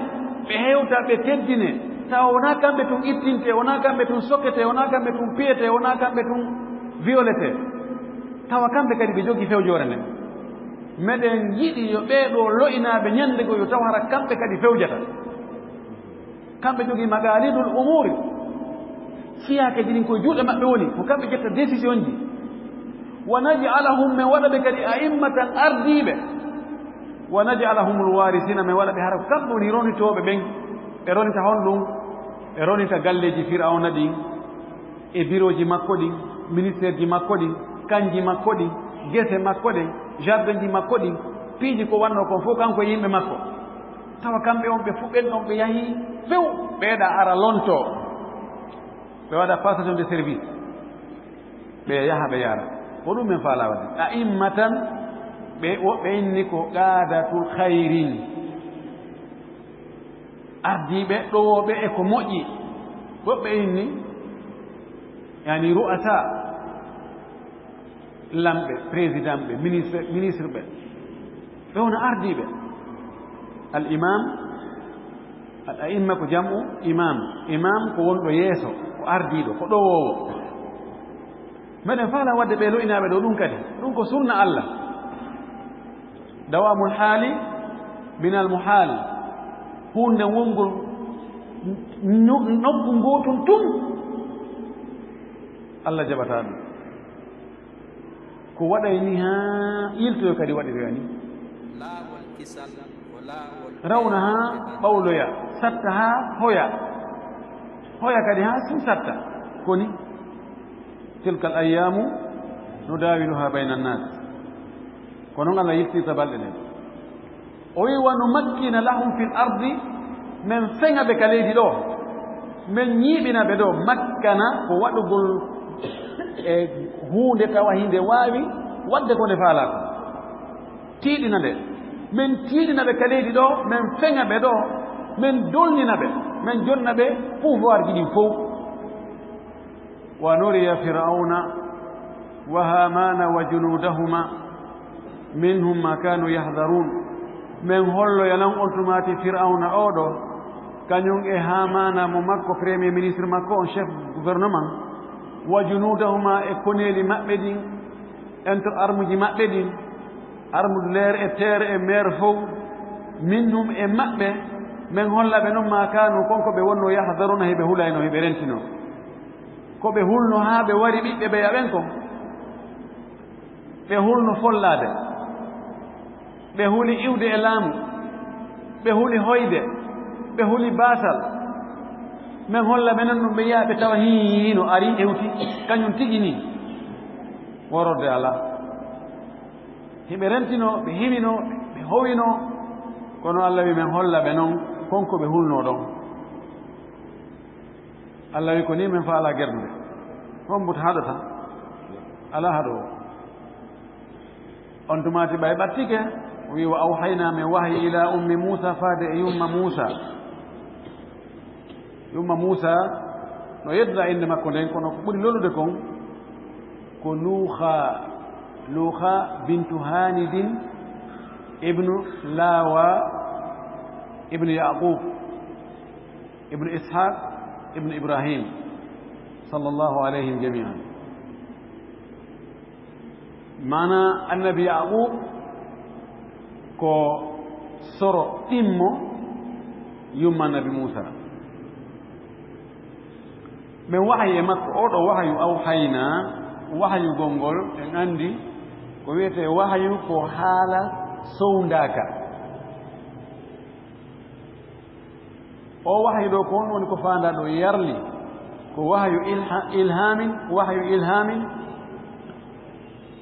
ɓe hewta, ɓe teddine. Tawa wonaa kamɓe tun ittinte, wonaa kamɓe tun sokete, wonaa kamɓe tun piyete, wonaa kamɓe tun violete. Tawa kamɓe kadi ɓe jogii fewjoore nden. Meɗen yiɗi yo ɓee ɗoo lo'inaaɓe ñande goo yo taw hara kamɓe kadi fewjata. Kamɓe jogii maqaalidul umuuri. Fiyaakeeji ɗin ko e juuɗe maɓɓe woni, ko kamɓe ƴetta décision ji. Wa naj'alahum, men waɗa ɓe kadi a'immatan, ardiiɓe. Wa naj'alahumul waarisiina, men waɗa ɓe hara ko kamɓe woni ronitooɓe ɓen. Ɓe ronita honɗum? Ɓe ronita galleeji Fir'awna ɗin. E birooji makko ɗin, ministeerji makko ɗin, kanji makko ɗin, gese makko ɗen, jardinji makko ɗin, piiji ko wannoo kon fof kanko e yimɓe makko. Tawa kamɓe on ɓe fof ɓen ɗon ɓe yahii few, ɓeeɗa ara lontoo. Ɓe waɗa passation de service. Ɓe yaha ɓe yara. Ko ɗum men faalaa waɗde. A'immatan, ɓe woɓɓe inni ko qaadatul khayrin. Ardiiɓe ɗowooɓe e ko moƴƴi. Woɓɓe inni, yani ru'asa, lamɓe, président ɓe, ministre, ministre ɓe. Ɓe wona ardiiɓe. Al imam, al a'imma ko jam'u imam. Imam ko wonɗo yeeso, ko ardiiɗo, ko ɗowoowo. Meɗen faalaa waɗde ɓe lo'inaaɓe ɗo ɗum kadi. Ɗum ko sunna Allah. Dawamul haali minal muhaal. Huunde wongol no-, nokku ngootun tun, Allah jaɓataa ɗum. Ko waɗay ni haa iltoyo kadi waɗiroya ni. Laawol kisal ko laawol rawna haa ɓawloya, satta haa hoya. Hoya kadi haa sum satta. Koni, tilkal ayyaamu nudaawiluhaa bayna nnaas. Ko noon Allah yiltirta balɗe ɗen. O wi, "Wa numakkina lahum fil ardi," men feŋa ɓe ka leydi ɗo, men ñiiɓina ɓe ɗo. Makkana ko waɗugol e huunde tawa hinde waawi waɗde ko nde faalaa ko. Tiiɗina ɓe. Men tiiɗina ɓe ka leydi ɗo, men feŋa ɓe ɗo, men dolnina ɓe, men jonna ɓe pouvoir ji ɗin fow. Wa nuriya Fir'awna wa Hamana wa junudahuma minhum ma kanu yahdharun. Men holloya lan on tumaati Fir'awna oo ɗo, Kañum e Haamaana mo makko, premier ministre makko on, chef gouvernement, wa junuudahuma, e koneeli maɓɓe ɗin, ento armuji maɓɓe ɗin, armude leer e teer e meer fow, minhum, e maɓɓe, men holla ɓe non, ma kaanu, kon ko ɓe wonno, yahdaruna, hiɓe hulayno, hiɓe rentino. Ko ɓe hulno haa ɓe wari ɓiɓɓe ɓeya ɓen kon. Ɓe hulno follaade, ɓe huli iwde e laamu, ɓe huli hoyde, ɓe huli baasal. Men holla ɓe non ɗum, ɓe yiya ɓe tawa hii no ari hewti, kañum tigi nii. Wororde alaa. Hiɓe rentino, ɓe hiwino, ɓe howino, kono Alla wi men holla ɓe non kon ko ɓe hulno ɗon. Alla wi ko ni men faalaa gerdude. Hombo haɗata? Alaa haɗoowo. On tumaati ɓay ɓattike, o wi, "Wa awhaynaa, men wahayi, ilaa ummi Muusaa, faade e yumma Muusaa." Yumma Muusaa, no yedda innde makko nden, kono ko ɓuri lollude kon ko Luuhaa, Luuhaa bintu Haanidin ibnu Laawaa ibnu Yaaquub ibnu Ishaaq ibnu Ibraahiim, sallallahu alayhim jamii'an. Maana Annabi Yaaquub ko soro ɗimmo yumma Annabi Muusaa. Men wahayi e makko, oo ɗoo wahayu, awhaynaa, wahayugol ngol, en anndi ko wiyetee wahayu, ko haala sowndaaka. O wahayu ɗoo, ko on woni ko faandaa ɗoo, yarli. Ko wahayu ilha-, ilhaamin, wahayu ilhaamin.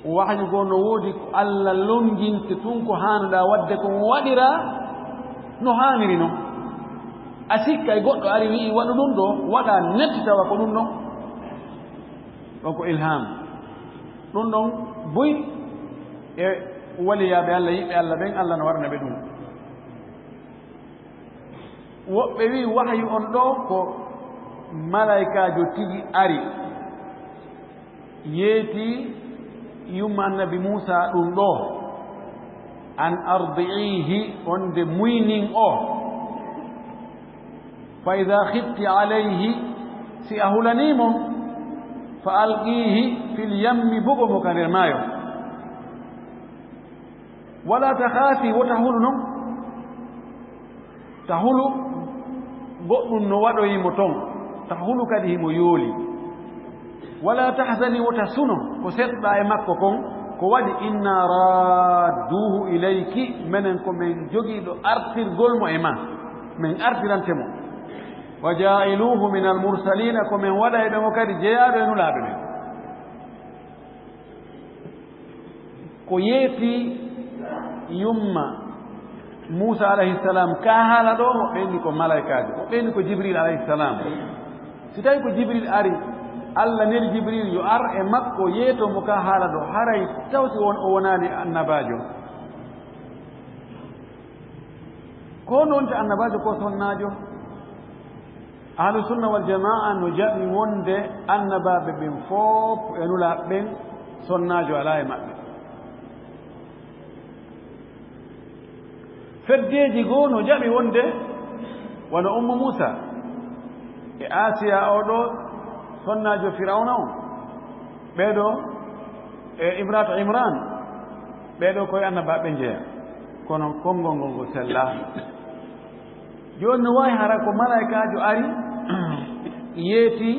Wahayu goo no woodi ko Alla longinte tun ko haanuɗaa waɗde kon, waɗiraa no haaniri non. A sikka e goɗɗo ari wi'i, "Waɗu ɗum ɗoo," waɗaa netti tawa ko ɗum ɗon. Ɗon ko ilhaam. Ɗum ɗon buy e waliyaaɓe Alla, yiɓɓe Alla ɓen, Alla no waɗana ɓe ɗum. Woɓɓe wi'i wahyu on ɗoo ko malaykaajo tigi ari, yeeti yumma Annabi Muusaa ɗum ɗoo, an ardi'iihi, wonde muynin o. Fa idaa khifti alayhi, si a hulanii mo, fa alqiihi fil yammi, bugo mo ka nder maayo. Wala takhaafi, wota hulu non. Ta hulu goɗɗum no waɗoyi mo ton. Ta hulu kadi himo yooli. Wala tahzani, wota suno ko seɗɗa e makko kon. Ko waɗi, inna raadduuhu ilayki, menen ko men jogiiɗo artirgol mo e ma. Men artirante mo. Wa jaa'iluuhu minal mursaliina, ko men waɗayɓe mo kadi jeyaaɗo e nulaaɓe ɓen. Ko yeeti yumma Muusaa alayhi salaam, ka haala ɗoo, mo ɓeyni ko malaykaajo, mo ɓeyni ko Jibril alayhi salaam. Si tawi ko Jibril ari, Alla neli Jibril yo ar e makko, yeeto mo ka haala ɗoo, haray taw si won o wonaali annabaajo. Ko noon te annabaajo ko sonnaajo? Ahlu sunna wal jamaa no jaɓi wonde annabaaɓe ɓen fof e nulaaɓe ɓen, sonnaajo alaa e maɓɓe. Feddeeji goo no jaɓi wonde wano Ummu Muusa e Aasiya, oo ɗoo sonnaajo Firawna on, ɓee ɗoo e Imraatu Imraan, ɓee ɗoo ko e annabaaɓe njeya. Kono konngol ngol ngo sellaa. Jooni no waawi hara ko malaykaajo ari, yeeti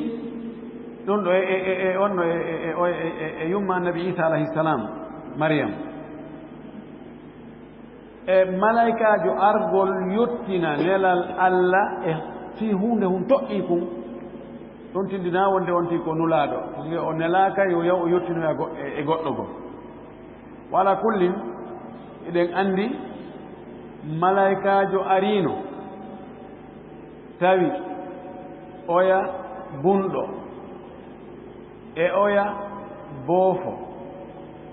ɗum ɗo e, e, e, e on ɗo e, e, e, o e, e, e yumma Annabi Iisa alayhi salaam, Mariyam. E malaykaajo argol yottina nelal Alla e fii huunde hun toɗɗii kun, ɗum tindinaa wonde on tii ko nulaaɗo. Nde o nelaaka yo yaw o yottinoya go-, e, e goɗɗo goo. Wa ala kullin, eɗen anndi malaykaajo ariino, tawi oya bunɗo, e oya boofo,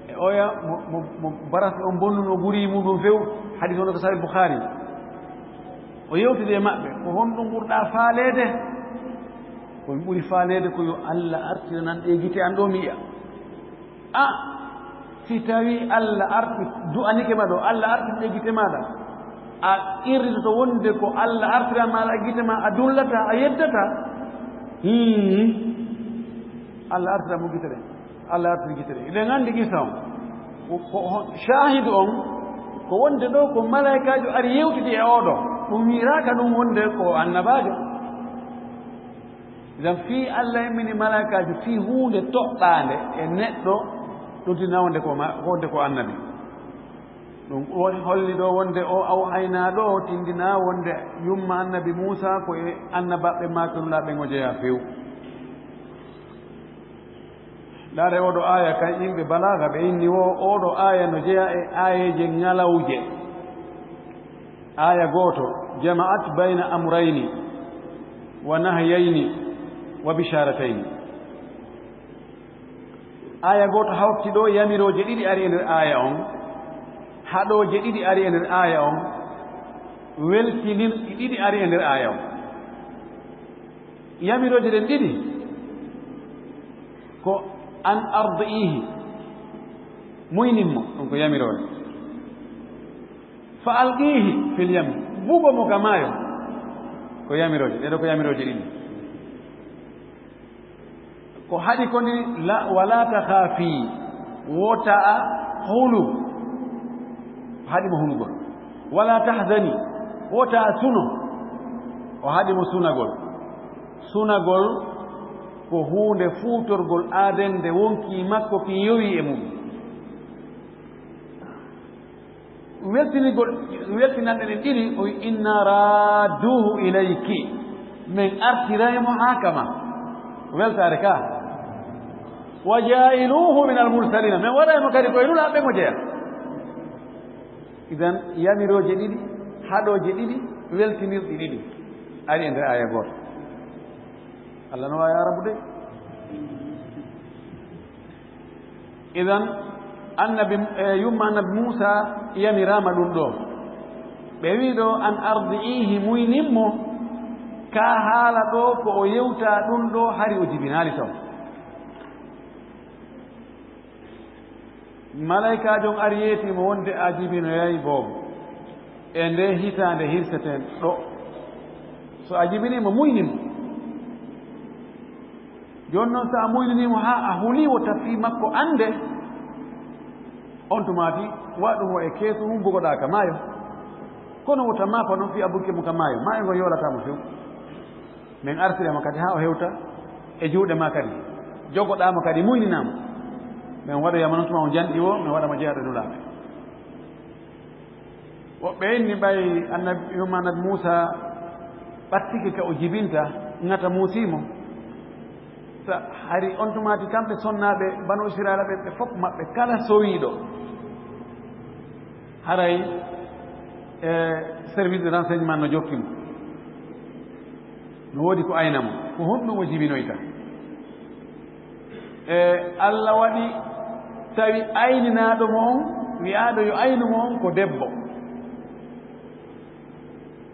e oya mo, mo, mo barasi on bonnunoo guri muɗum few. Hadiis on ko Sahih Bukhari. O yewtidi e maɓɓe, "Ko honɗum ɓurɗaa faaleede?" "Ko mi ɓuri faaleede ko yo Alla artiranan ɗe gite an ɗoo mi yi'a." A, si tawii Alla arti, du'anike ma ɗoo, Alla artiri ɗe gite maaɗa, A qirritoto wonde ko Allah artira ma, a gite ma, a dullata, a yeddata. Hmm. Allah artira mo gite ɗen. Allah artiri gite ɗen. Eɗen anndi qissa on. Ko, ko, ko, shaahidu on, ko wonde ɗo ko malaykaajo ari yewtidi e oɗo. Ɗum wiiraaka ɗum wonde ko annabaajo. Idan fii Allah immini malaykaajo fii huunde toɗɗaande e neɗɗo, ɗum tinna wonde ko ma-, wonde ko annabi. Ɗum woni holli ɗo wonde o awhaynaa ɗo, tindinaa wonde yumma annabi Muusa ko e annabaaɓe maako nulaaɓe ɓen o jeyaa few. Ndaare oɗo aaya kan yimɓe balaaga ɓe inni wo, oɗo aaya no jeyaa e aayeeje ŋalawje. Aaya gooto, jama'at bayna amrayni wa nahyayni wa bisharatayni. Aaya gooto hawti ɗo, yamirooje ɗiɗi ari e nder aaya on, haɗooje ɗiɗi ari e nder aaya on, weltinirɗi ɗiɗi ari e nder aaya on. Yamirooje ɗen ɗiɗi ko an ardi'ihi, muynin mo, ɗum ko yamiroore. Fa alqihi fil yam, bugo mo ka maayo, ko yamirooje. Ɗee ɗoo ko yamirooje ɗiɗi. Ko haɗi ko ni, la, wala takhafi, wota a hulu. Haɗi mo hulugol. Wala tahzani, wota a suno. O haɗi mo sunagol. Sunagol ko huunde fuutorgol aadende wonkii makko ki yowi e mum. Weltinigol, weltinande ɗen ɗiɗi, o wi, "Inna radduhu ilayki." Men artiray mo haa kama. Weltaare ka. "Wa jaa'iluhu min al-mursalina." Men waɗay mo kadi koye nulaaɓe mo jeya. Idan, yamirooje ɗiɗi, haɗooje ɗiɗi, weltinirɗi ɗiɗi. Ari e nder aaya gooto. Allah no waawi Arabu de. Idan, annabi, eh, yumma annabi Muusa yamiraama ɗum ɗo. Ɓe wii ɗo, "An ardi'ihi", muynin mo, ka haala ɗo ko o yewta ɗum ɗo, hari o jibinaali taw. Malaykaajo on ari yeeti mo wonde a jibinoyay boobo. E nde hitaande hirseten ɗo. So a jibinii mo, muynin mo. Jooni noon, so a muynanii mo haa a hulii wota fii makko annde, on tumaati, wa ɗum o e keesu mum, bugoɗaa ka maayo. Kono wota maafa noon fii a bugike mo ka maayo. Maayo ngo yoolataa mo few. Men artire mo kadi haa o hewta e juuɗe maa kadi. Jogoɗaa mo kadi, muyninaa mo. Men waɗoya mo noon tuma o janɗi o, men waɗa mo jeyaaɗo nulaaɓe. Woɓɓe inni ɓay annabi, yumma annabi Muusa ɓattike ka o jibinta, ŋata muusii mo. Sa hari on tumaati kamɓe sonnaaɓe Banu Israa'iila ɓen, ɓe fof maɓɓe kala sowiiɗo, haray, e, service de renseignement no jokki mo. No woodi ko ayna mo. Ko honɗum o jibinoyta? E, Allah waɗi tawi ayninaaɗo mo on, wi'aaɗo yo aynu mo on ko debbo.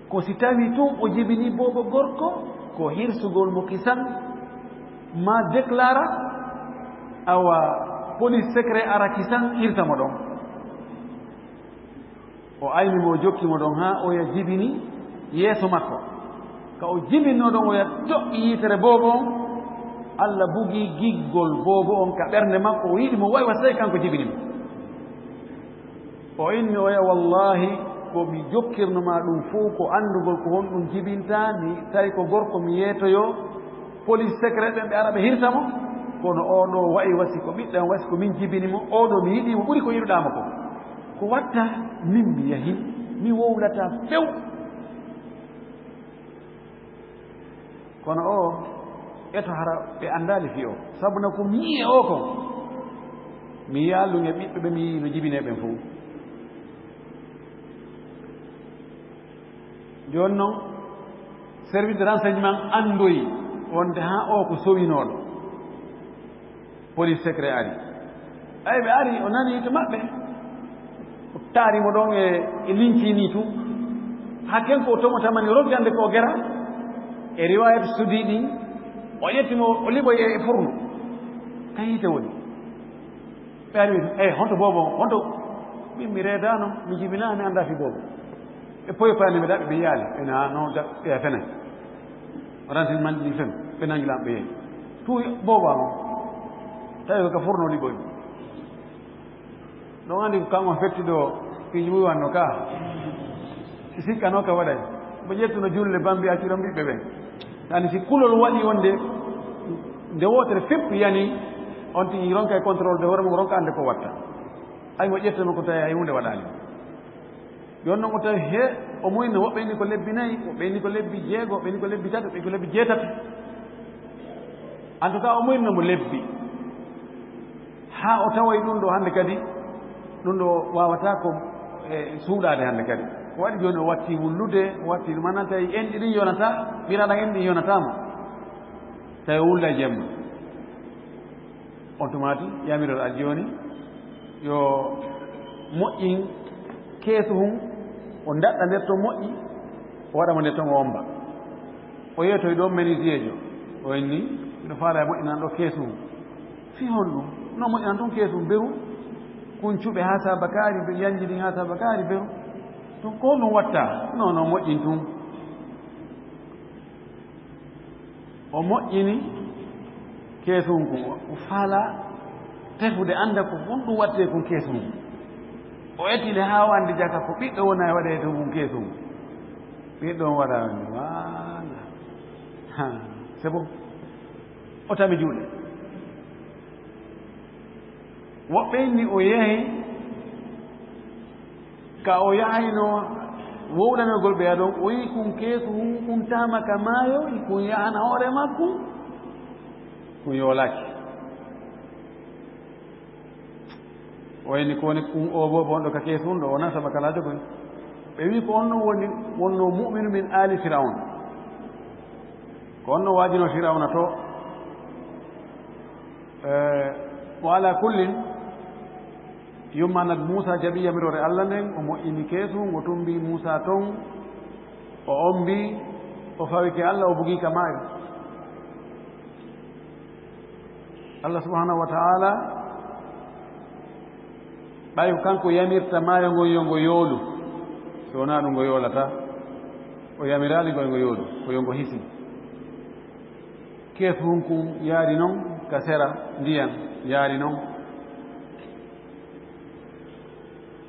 Ko si tawi tun o jibini boobo gorko, ko hirsugol mo kisan, ma déclara, awa police secret ara kisan, hirsa mo ɗon. O ayni mo, o jokki mo ɗon haa oya jibini yeeso makko. Ka o jibinnoo ɗon, oya toɓɓi yiitere boobo on, Allah bugi giggol boobo on ka ɓernde makko, o yiɗi mo waywa sey kanko jibini mo. O inni oya, "Wallaahi, ko mi jokkirno ma ɗum fof ko anndugol ko honɗum jibinta, mi tawi ko gorko, mi yeetoyo police secret ɓen, ɓe ara ɓe hirsa mo. Kono oo ɗoo wayi wasi ko ɓiɗɗo am, wasi ko min jibini mo, oo ɗoo mi yiɗi mo ɓuri ko yiɗuɗaa mo ko. Ko watta min mi yahi, mi wowlata few." Kono o eto hara ɓe anndaali fii o. Sabu na ko mi yi'i e o kon, mi yi'aa ɗum e ɓiɓɓe ɓe mi yi'i no jibinee ɓen fof. Jooni noon, service de renseignement anndoyi wonde haa o ko sowinooɗo. Police secret ari. Ay, ɓe ari, o nani to maɓɓe. O taari mo ɗon e, e linci ni tun. Haa ken ko o tomo tamani, o rokkande ko o gera. E riwayat sudi ɗin, o ƴetti mo, o liɓoyi e furno. Ka yiite woni. Ɓe ari, "Ey, honto boobo on? Honto?" Min mi reedaano, mi jibinaano, mi anndaa fii boobo. E poye paani ɓe daɓɓi ɓe yaali, ɓe na no daɓɓi ɓe a fenay. Ranti manji fen, ɓe nangi lam ɓe yehi. Tu boba mo. Tawi ka furno ɗi boy. Ɗon andi ko kanko fetti ɗo piiji muy wanno ka. Si sikkano ka waɗay. Mo ƴettuno julle bambi acci ɗon ɓiɓɓe ɓen. Tani si kulol waɗi wonde, nde wotere fepp yani, on tigi ronka e contrôle de hoore mum, ronka ande ko watta. Ay mo ƴettano ko tawi hay hunde waɗani. Yon non o tawi he, o muyno woɓɓe ni ko lebbi nayi, woɓɓe ni ko lebbi jeego, woɓɓe ni ko lebbi tati, woɓɓe ko lebbi jeetati. En tout cas, o muyno mo lebbi. Haa o taway ɗum ɗo hannde kadi, ɗum ɗo waawata ko, e, suuɗaade hannde kadi. Ko waɗi jooni o watti wullude, o watti ɗum, maanaam tawi enɗi ɗin yonata, ɓiraɗan enɗi yonataama. Tawi o wulla jemma. On tumaati, yamiroɗo addi jooni, yo moƴƴin keesu hun, o daɗɗa nder ton moƴƴi, o waɗa mo nder ton o omba. O yeetoy ɗon menuisier jo, o inni, miɗo faala e moƴƴinan ɗo keesu hun. Fii honɗum? No moƴƴinan tun keesu hun beru, kun cuɓe haa saabakaari, be yanji ɗin haa saabakaari beru. Tun ko honɗum watta? No, no moƴƴin tun. O moƴƴini keesu hun kun. O faala tefude annda ko honɗum wattee kun keesu hun. O eti le haa o anndi jaka ko ɓiɗɗo wona e waɗee to kun keesu hun. Ɓiɗɗo on waɗa on, waala. Ha, c'est bon. O tami juuɗe. Woɓɓe inni o yahi, ka o yahayno wowlanogol ɓe ɗon, o yi kun keesu hun, kun tama ka maayo, kun yahana hoore makko, kun yoolaaki. O inni ko woni kun o bo, bo on ɗo ka keesu hun ɗo, wona saba kala jogoy. Ɓe wi ko on ɗon woni, wonno mu'minu min aali Firawna. Ko on ɗon waajino Firawna to. Eh, wa ala kullin, yumma Annabi Muusa jaɓi yamiroore Allah nden, o moƴƴini keesu, o tumbi Muusa ton, o ombi, o fawi ke Allah, o bugi ka maayo. Allah subhanahu wa ta'ala, ɓay ko kanko yamirta maayo ngon yo ngo yoolu, so wonaa ɗum ngo yoolata, o yamiraali ngo yo ngo yoolu, ko yo ngo hisi. Keesu hun kun yaari non ka sera ndiyan, yaari non.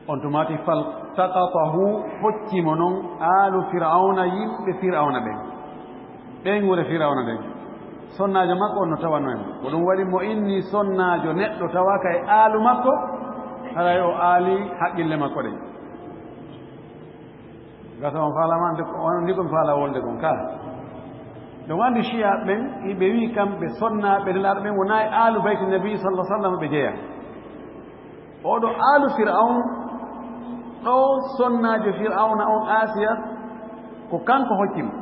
On tumaati, faltaqatahu, hocci mo non aalu Firawna, yimɓe Firawna ɓen. Ɓeynguure Firawna ɓen. Sonnaajo makko on no tawano en. Ko ɗum waɗi mo inni sonnaajo neɗɗo tawa ka e aalu makko, haray o aali haqqille makko ɗen. Gasa on faalaama, nde ko, on, ni ko mi faala wolde kon ka. Ɗum anndi Shiya ɓen, ɓe wi kamɓe sonnaaɓe Nelaaɗo ɓen wonaa e aalu Bayti Nabi sallallahu alaihi wasallam ɓe jeya. Oɗo aalu Fir'awn, ɗo sonnaajo Fir'awna on Asiya, ko kanko hocci mo.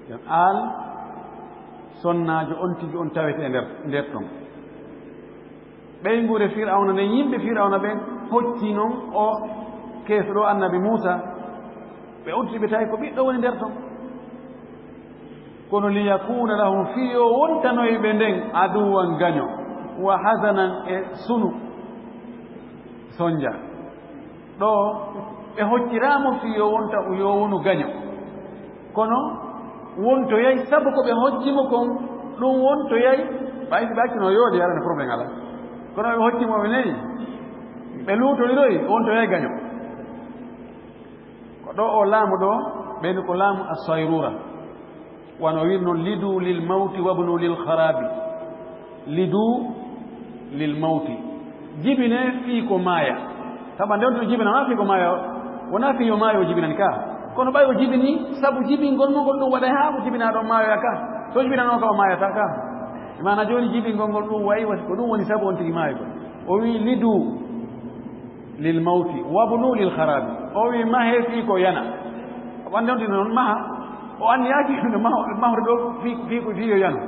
Jon aal sonnaajo on tigi on tawete e nder, nder ton. Ɓeynguure Fir'awna nden, yimɓe Fir'awna ɓen hocci non o keesuɗo Annabi Muusa. Ɓe uddi ɓe tawi ko ɓiɗɗo woni nder ton. Kono liyakuna lahum, fii yo wontanoy ɓe nden aduwan gaño, wa hazanan e sunu sonja. Ɗo ɓe hocciraamo fii yo wonta, yo wonu gaño. Kono wontoyay sabu ko ɓe hocci mo kon, ɗum wontoyay, ɓay si ɓe accunoo yooɗi, arano problème alaa. Kono ɓe hocci mo ɓe neyi, ɓe luutoniroyi, wontoyay gaño. Ko ɗo o laamu ɗo, ɓeyni ko laamu As-Sayrura. Wano wir non, lidu lil mawti wabnu lil kharabi. Lidu lil mawti. Jibine fii ko maaya. Sabu nde on tino jibina, wonaa fii ko maaya, wonaa fii yo maayo o jibinani ka. Kono ɓay o jibini, sabu jibingol mo ngol ɗum waɗay haa ko jibinaa ɗon maayoya ka. So jibinano ka o maayata ka. Maana jooni jibingol ngol ɗum wayi, ko ɗum woni sabu on tigi maayo. O wi lidu lil mawti, wabnu lil kharabi. O wi mahe fii ko yana. Wande on tino noon maha. O anniyaaki no maho-, mahrude ɗo fii, fii ko fii yo yano.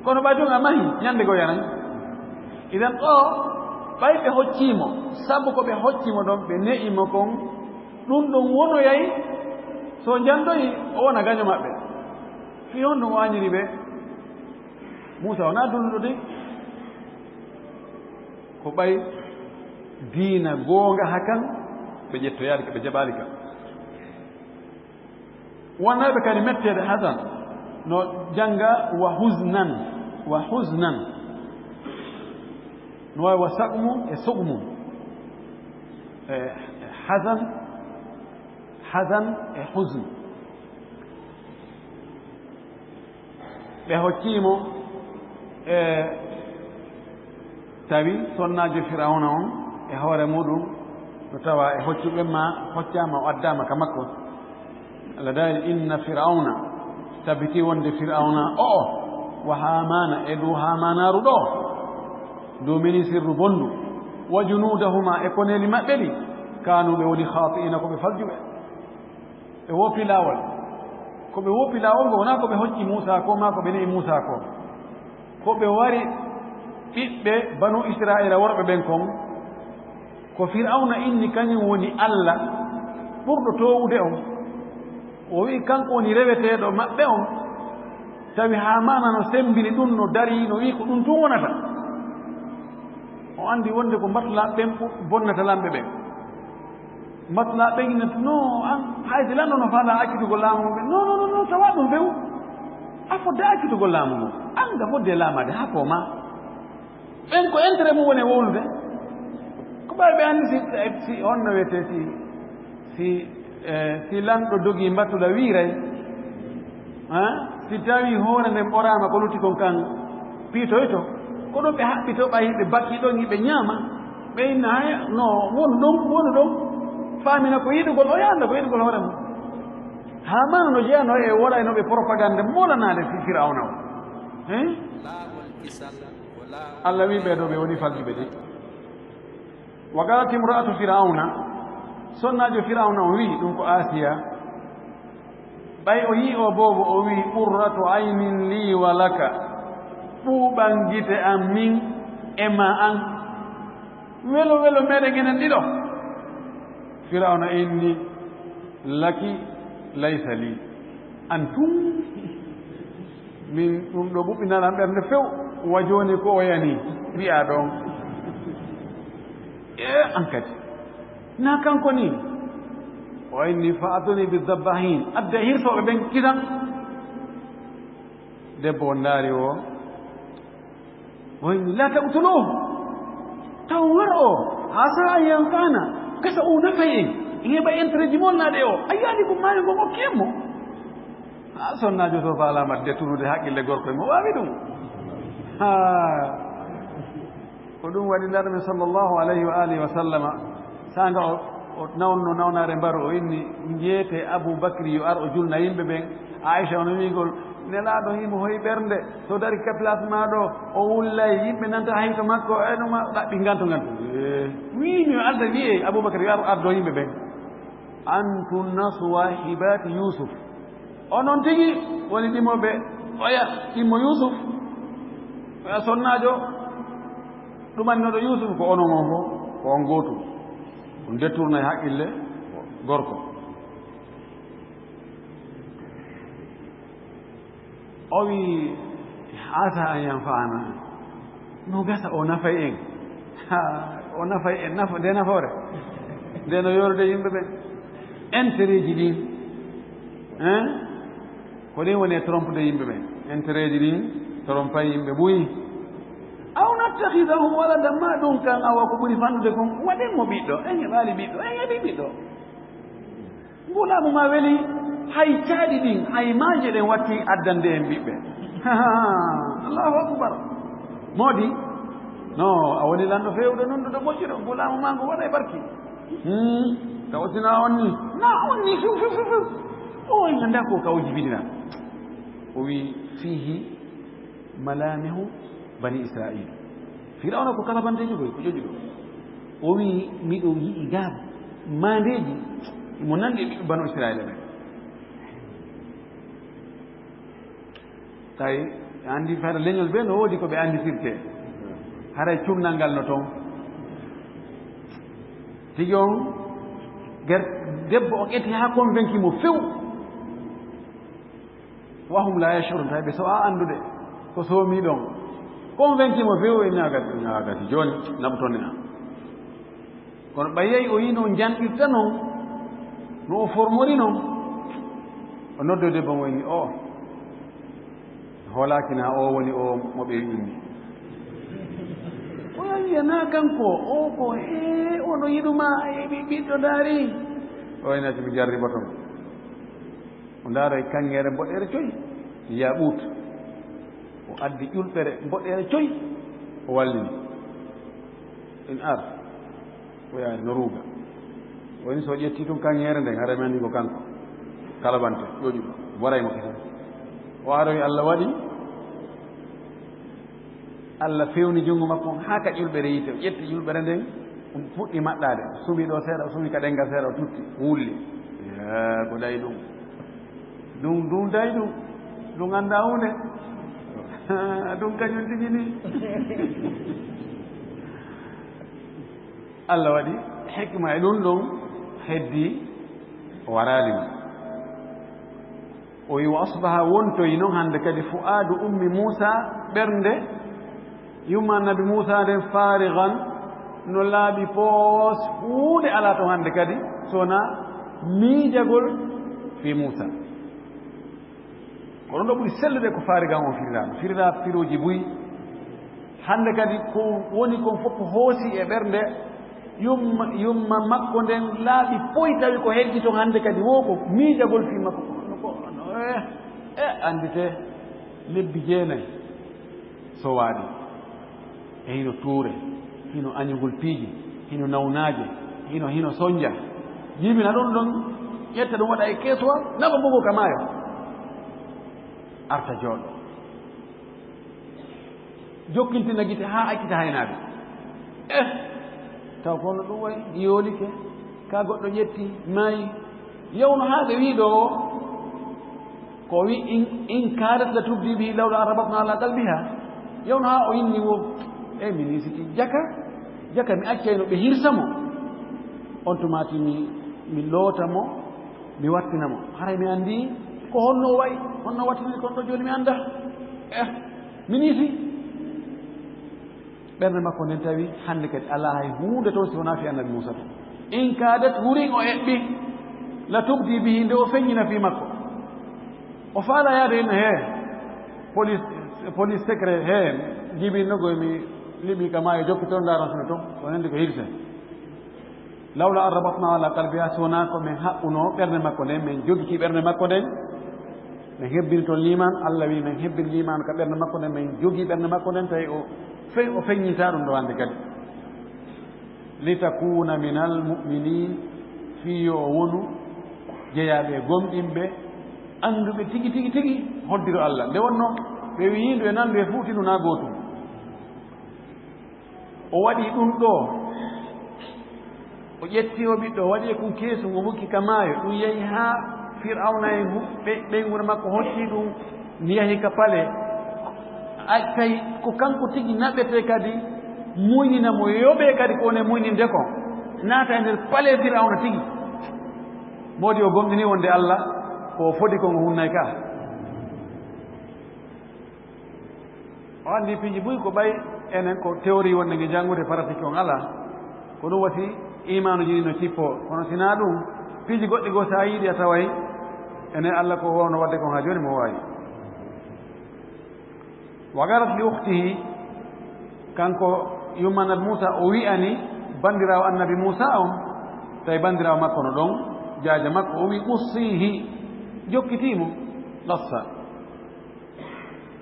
Kono ɓay tun a mahi, ñande goo yanan. Idan ɗo, ɓay ɓe hoccii mo, sabu ko ɓe hocci mo ɗon, ɓe ne'i mo kon, ɗum ɗon wonoyay, so jandoyi, o wona gaño maɓɓe. Fii honɗum o añiri ɓe? Muusa wonaa dulluɗo de. Ko ɓay diina goonga hakan, ɓe ƴettoyaali ka, ɓe jaɓaali ka. Wonnayɓe kadi metteede hazan, no jannga wa huznan, wa huznan. No waawi wa saqmu e suqmu. E hazan, hazan e huzn. Ɓe hoccii mo, e tawi sonnaajo Firawna on e hoore muɗum no tawa e hoccuɓe ma hoccaama, o addaama ka makko. Allah daali, inna Firawna, tabitii wonde Firawna o'o, wa Haamaana, e ndu Haamaanaaru ɗo, ndu minisirru bonndu, wa junuudahuma, e koneeli maɓɓe ɗi, kaanu, ɓe woni khaati'iina, ko ɓe faljuɓe. Ɓe woppi laawol. Ko ɓe woppi laawol ngo, wonaa ko ɓe hocci Muusaa ko, maa ko ɓe ne'i Muusaa ko. Ko ɓe wari ɓiɓɓe Banu Israa'iila worɓe ɓen kon, ko Firawna inni kañum woni Alla ɓurɗo toowude on. O wi'i kanko woni reweteeɗo maɓɓe on. Tawi Haamaana no semmbini ɗum, no darii, no wi'i ko ɗum tun wonata. O anndi wonde ko mbatulaaɓe ɓen fu-, bonnata lamɓe ɓen. Mbatulaaɓe ɓen ina, no, an, hay si lanɗo no faalaa accitugol laamu mum ɓen. Non, non, non, non, tawa ɗum few. A fodde accitugol laamu mum. An, nga fodde laamaade, haa ko ma. Ɓen ko intérêt mum woni e wowlude. Ko ɓay ɓe anndi si, si honno wiyetee si, si, eh, si lanɗo dogii mbatula wiiray. Ha? Si tawii hoore nden ɓoraama ko lutti kon kan piitoyto, ko ɗum ɓe haɓɓito ɓay ɓe bakki ɗon hiɓe ñaama. Ɓe inna haya, no, wonu ɗon, wonu ɗon. Faamina ko yiɗugol, o yaanda ko yiɗugol hoore mum. Haamaana no jeyanoo e woɗaynooɓe propagande molanaade fi Firawna o. Hein? Laawol kisal ko laawol. Allah wi'i ɓee ɗoo ɓe woni faljuɓe de. Wa qalat imra'atu Firawna, sonnaajo Firawna on wi'i, ɗum ko Asiya, ɓay o yi'i o boobo, o wi'i, qurratu aynin li wa laka, ɓuuɓan gite am min e ma an, welo welo meɗen enen ɗiɗo. Firawna inni, laki laysa li, an tun. Min ɗum ɗo ɓuɓɓinanam ɓernde few, wa jooni ko o yani wi'a ɗon. E an kadi, na kanko ni. O inni, fa atuni bi dabbahin, adda hirsooɓe ɓen kisan. Debbo o ndaari o, o inni, la taqtuluhu, taw war o, asa an yanfa'ana, gasa o nafay en, en heɓa intérêt ji mon naɗe o, a yaani ko maayo ngon okki en mo. Ha, sonnaajo to faalaama détournude haqqille gorko e mo waawi ɗum. Ha. Ko ɗum waɗi Nulaaɗo men sallallahu alayhi wa alihi wa sallama, saanga o, o nawnno nawnaare mbaru, o inni, njeete Abu Bakri yo ar o julna yimɓe ɓen. Aisha ono wi'gol, Nelaaɗo himo hoyi ɓernde, so dari ka place maa ɗo, o wullay, yimɓe nanta hay to makko, e ɗum ɗaɓɓi nganto nganto. Eh, wi'imi yo alda wi'e Abu Bakri yo ar ardo yimɓe ɓen. Antunna suwahibati Yusuf. Onon tigi woni ɗimoɓe oya ɗimmo Yusuf. Oya sonnaajo ɗumannooɗo Yusuf ko onon on fof, ko on gootum. On dettournay haqqille gorko. O wi, asa an yanfa'ana. No gasa o nafay en. Ha, o nafay en, nafa, nde nafoore. Nde no yorude yimɓe ɓen. Intérêt ji ɗin. Hein? Ko ɗin woni e trompe de yimɓe ɓen. Intérêt ji ɗin, trompay yimɓe buy. Aw nattakhidahu walada, ma ɗum kan awa ko ɓuri fannude kon. Waɗen mo ɓiɗɗo. En heɓaali ɓiɗɗo. En heɓi ɓiɗɗo. Ngu laamu ma weli, hay caaɗi ɗin, hay maaje ɗen watti addande en ɓiɓɓe. Allahu akbar. Moodi, no, a woni lanɗo feewɗo, nunɗuɗo, moƴƴuɗo, ngu laamu ma ngu waɗa e barki. Hmm, ka ottina on ni. Na on ni, fiw, fiw, fiw, fiw. O en annda ko ka o jibinira. O wi, fihi malamihu bani Israil. Firawna ko kalabanteejo koy, ko ƴoƴuɗo. O wi, miɗo yi'i gaa maandeeji mo nanndi e ɓiɓɓe banu Israila ɓen. Tawi, a anndi fayda leñol ɓe no woodi ko ɓe annditirte. Haray cunnal ngal no toon. Tigi on, ger-, debbo on eti haa convaincu mo few. Wahum la yashurun, tawi ɓe so a anndude ko soomi ɗon. Convaincu mo few, e ñaagati, ñaagati. Jooni, naɓu toon e an. Kono ɓayey o yino janɗirta noon, no o formori noon, o noddo debbo mo inni o, hoolaaki na o woni o mo ɓe wi'unni. O wiya na kanko, o ko he, o no yiɗuma, e ɓi-, ɓiɗɗo daari. O inati mi jarriboto mo. O ndaara e kaŋŋeere mboɗeere coy, yaaɓuut. O addi ƴulɓere mboɗeere coy, o wallini. In ar, o yaari no ruuga. Woni so ƴetti tun kaŋŋeere nden, hara mi anndi ko kanko. Kalabante, ƴoƴuɗo, waray mo kese. O aroyi Allah waɗi, Allah fewni junngo makko on haa ka ƴulɓere yiite, o ƴetti ƴulɓere nden, ɗum fuɗɗi maɗɗaade, o sumi ɗo seeɗa, o sumi ka ɗenngal seeɗa, o tutti, o wulli. Yaa, ko ɗay ɗum. Ɗum, ɗum day ɗum. Ɗum anndaa huunde. Ɗum kañum tigi ni. Allah waɗi hikma e ɗum ɗum, heddi o waraali mo. O wi, "Wa asbaha", wontoyi noon hannde kadi, "fu'aadu ummi Muusa", ɓernde yumma Annabi Muusa nden, "faarigan", no laaɓi poos, huunde alaa toon hannde kadi, so wonaa miijagol fii Muusa. Ko ɗum ɗo ɓuri sellude ko faarigan on firiraa. Firiraa firooji buy. Hannde kadi ko woni kon fof hoosi e ɓernde yumma, yumma makko nden laaɓi poy, tawi ko heddi ton hannde kadi wo ko miijagol fii makko. Ko honno ko, eh, eh, annditee lebbi jeenayi so waaɗi. E hino tuure, hino añugol piiji, hino nawnaaje, hino, hino sonja. Jibina ɗon ɗon, ƴetta ɗum waɗa e keesuwal, naɓa mbogo ka maayo. Arta jooɗo. Jokkintina gite haa accita haynaaɓe. Eh, taw kono ɗum wayi, yoolike, ka goɗɗo ƴetti, maayi. Yawno haa ɓe wii ɗo, ko wi in, in kaadat la tubdi bihi lawla an rabatna ala qalbiha. Yawno haa o inni wo, e mi ni siki jaka, jaka mi accayno ɓe hirsa mo. On tumaati mi, mi loota mo, mi wattina mo. Haray mi anndi ko honno o wayi, honno wattiniri kon ɗo jooni mi annda. Eh, mi niisi. Ɓernde makko nden tawi hannde kadi alaa hay huunde toon si wonaa fii Annabi Muusa toon. In kaadat, wurin o eɓɓi, la tubdi bihi, nde o feññina fii makko. O faala yaade hino he police, police secret he, jibinno go mi liɓi ka maayo jokki toon, ndaaron sino toon, ko nanndi ko hirse. Lawla an rabatna ala qalbiha, so wonaa ko men haɓɓuno ɓernde makko nden, men jogiti ɓernde makko nden, men hebbini toon liimaan, Allah wi men hebbini liimaan ka ɓernde makko nden, men jogi ɓernde makko nden, tawi o fe-, o feññinta ɗum ɗo hannde kadi. Litakuuna minal mu'miniin, fii yo o wonu jeyaaɓe e gomɗinɓe, annduɓe tigi, tigi, tigi hoddiro Allah. Nde wonno ɓe wi'i ndu e nan ndu e fuuti ndu na gootum. O waɗi ɗum ɗo, o ƴetti o ɓiɗɗo, o waɗi e kun keesu, o hokki ka maayo. Ɗum yehi haa Fir'awna e hu-, ɓe-, ɓeynguure makko hocci ɗum, yahi ka pale. Ay, tawi ko kanko tigi naɓetee kadi, muynina mo, yoɓee kadi ko woni muyninde kon. Naata e nder pale Fir'awna tigi. Moodi o gomɗini wonde Allah ko o fodi kon o hunnay ka. O anndi piiji buy ko ɓay enen ko théorie wonde nge janngude, pratique on alaa. Ko ɗum wasi iimaanuji ɗi no cippoo. Kono si naa ɗum, piiji goɗɗi goo so a yiɗi a taway enen Allah ko wowno waɗde kon haa jooni mo waawi. Wa qalat li ukhtihi, kanko yumma Annabi Muusa o wi'ani banndiraawo Annabi Muusa on, tawi banndiraawo makko no ɗon, jaaja makko, o wi'i, "Qussihi", jokkitii mo, qassa.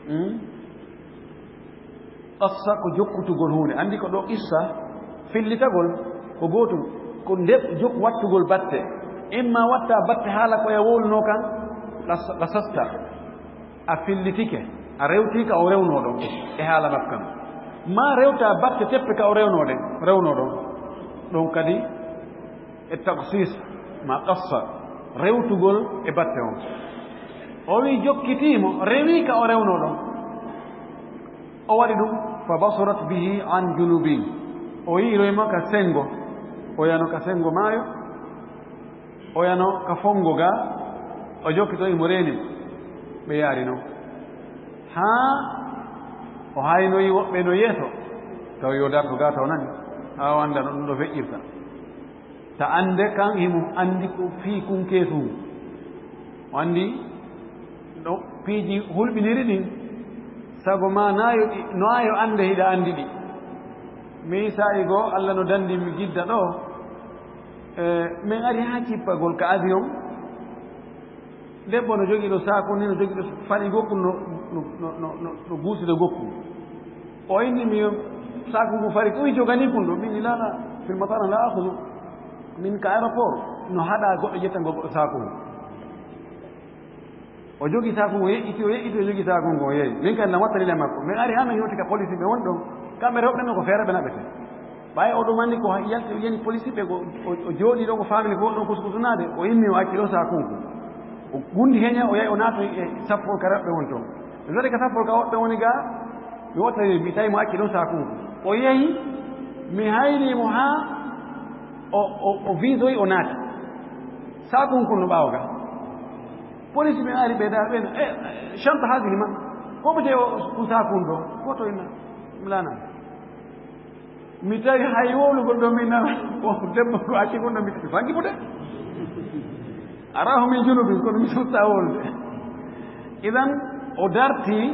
Hmm? Qassa ko jokkutugol huunde. Anndi ko ɗo qissa, fillitagol, ko gootum. Ko nde jok-, wattugol batte. Imma watta batte haala ko ya wowluno kan, qas-, qasasta. A fillitike, a rewti ka o rewno ɗon e haala makko kan. Ma rewta batte teppe ka o rewno ɗen, rewno ɗon. Ɗon kadi e taqsis, ma qassa, rewtugol e batte on. O wi jokkitiimo, rewi ka o rewno ɗon. O waɗi ɗum, fa basurat bihi an junubin. O yi'iroyma ka sengo. O yano ka sengo maayo. O yano ka fongo ga. O jokkito imo reeni. Ɓe yaari non. Haa o haynoyi woɓɓe no yeeso. Taw yo darto ga taw nani. Haa o annda no ɗum ɗo feƴƴirta. Ta annde kan himo anndi ko fii kun keesun. O anndi no piiji hulɓiniri ɗin. Sago ma naayo ɗi, no ayo annde hiɗa anndi ɗi. Mi saa'i goo, Alla no danndi mi gidda ɗoo. E, min ari haa cippagol ka avion. Debbo no jogii ɗo saaku ni, no jogii ɗo fari gokkun, no, no, no, no, no, no guusida gokkun. O inni mi saaku ngu fari, ko i joganii kun ɗo? Min ni, "La, la, fil matara la akhudu min ka aéroport." No haɗa goɗɗo ƴettangol goɗɗo saaku ngu. O jogii saaku ngu, yeƴƴiti, o yeƴƴiti, o jogii saaku ngu, o yehi. Min kan na wattani le makko. Min ari haa min yewti ka police ɓe won ɗon. Kamɓe rewɓe no ko feere ɓe naɓete. Ɓay o ɗumani ko yalti, o yani police ɓe ko, o, o jooɗii ɗo ko family ko ɗon kuskusunaade, o immi o acci ɗo saakunku. O gundi heña, o yahi o naati e sappol ka rewɓe won ton. Ɓe jooɗi ka sappol ka woɓɓe woni ga, mi wotta mi tawi mo acci ɗon saakunku. O yehi, mi hayni mo haa o, o, o visoyi o naati. Saakunku no ɓaawo ga. Police ɓe ari ɓe da ɓe, "Eh, shanta haadihi ma?" Ko ɓe je o, o saakun ɗo? Ko to ina? Mi laana. Mi tawi hay wowlugol ɗo min nana, o debbo ko acci gonɗo mi fangi pude. Arahu min junubin, kono mi sutta wowlude. Idan, o darti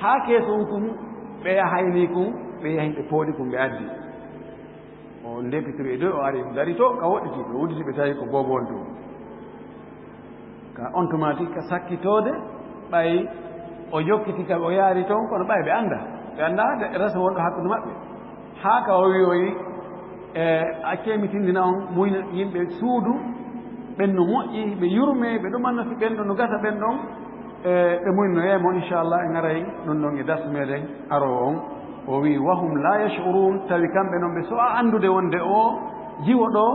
haa keeso on kun, ɓe yahayni kun, ɓe yahi ɓe pooɗi kun ɓe addi. O ndepitiri e dow, o ari, o dari to, ka woɗɗiti, ɓe udditi, ɓe tawi ko boobo on ɗum. Ka on tuma tigi ka sakkitoode, ɓay o jokkiti ka o yaari toon, kono ɓay ɓe annda. Ɓe annda de, resa wonɗo hakkunde maɓɓe. Haa ka o wi'oyi, e, accee mi tindina on, muyna yimɓe suudu, ɓen no moƴƴi, ɓe yurme, ɓe ɗumanno si ɓen ɗon no gasa ɓen ɗon, e, ɓe muynoyee mo, inchallah, en aray ɗum ɗon e darsu meɗen aroowo on. O wi'i, "Wa hum la yash'urun," tawi kamɓe non ɓe so a anndude wonde o jiwo ɗo,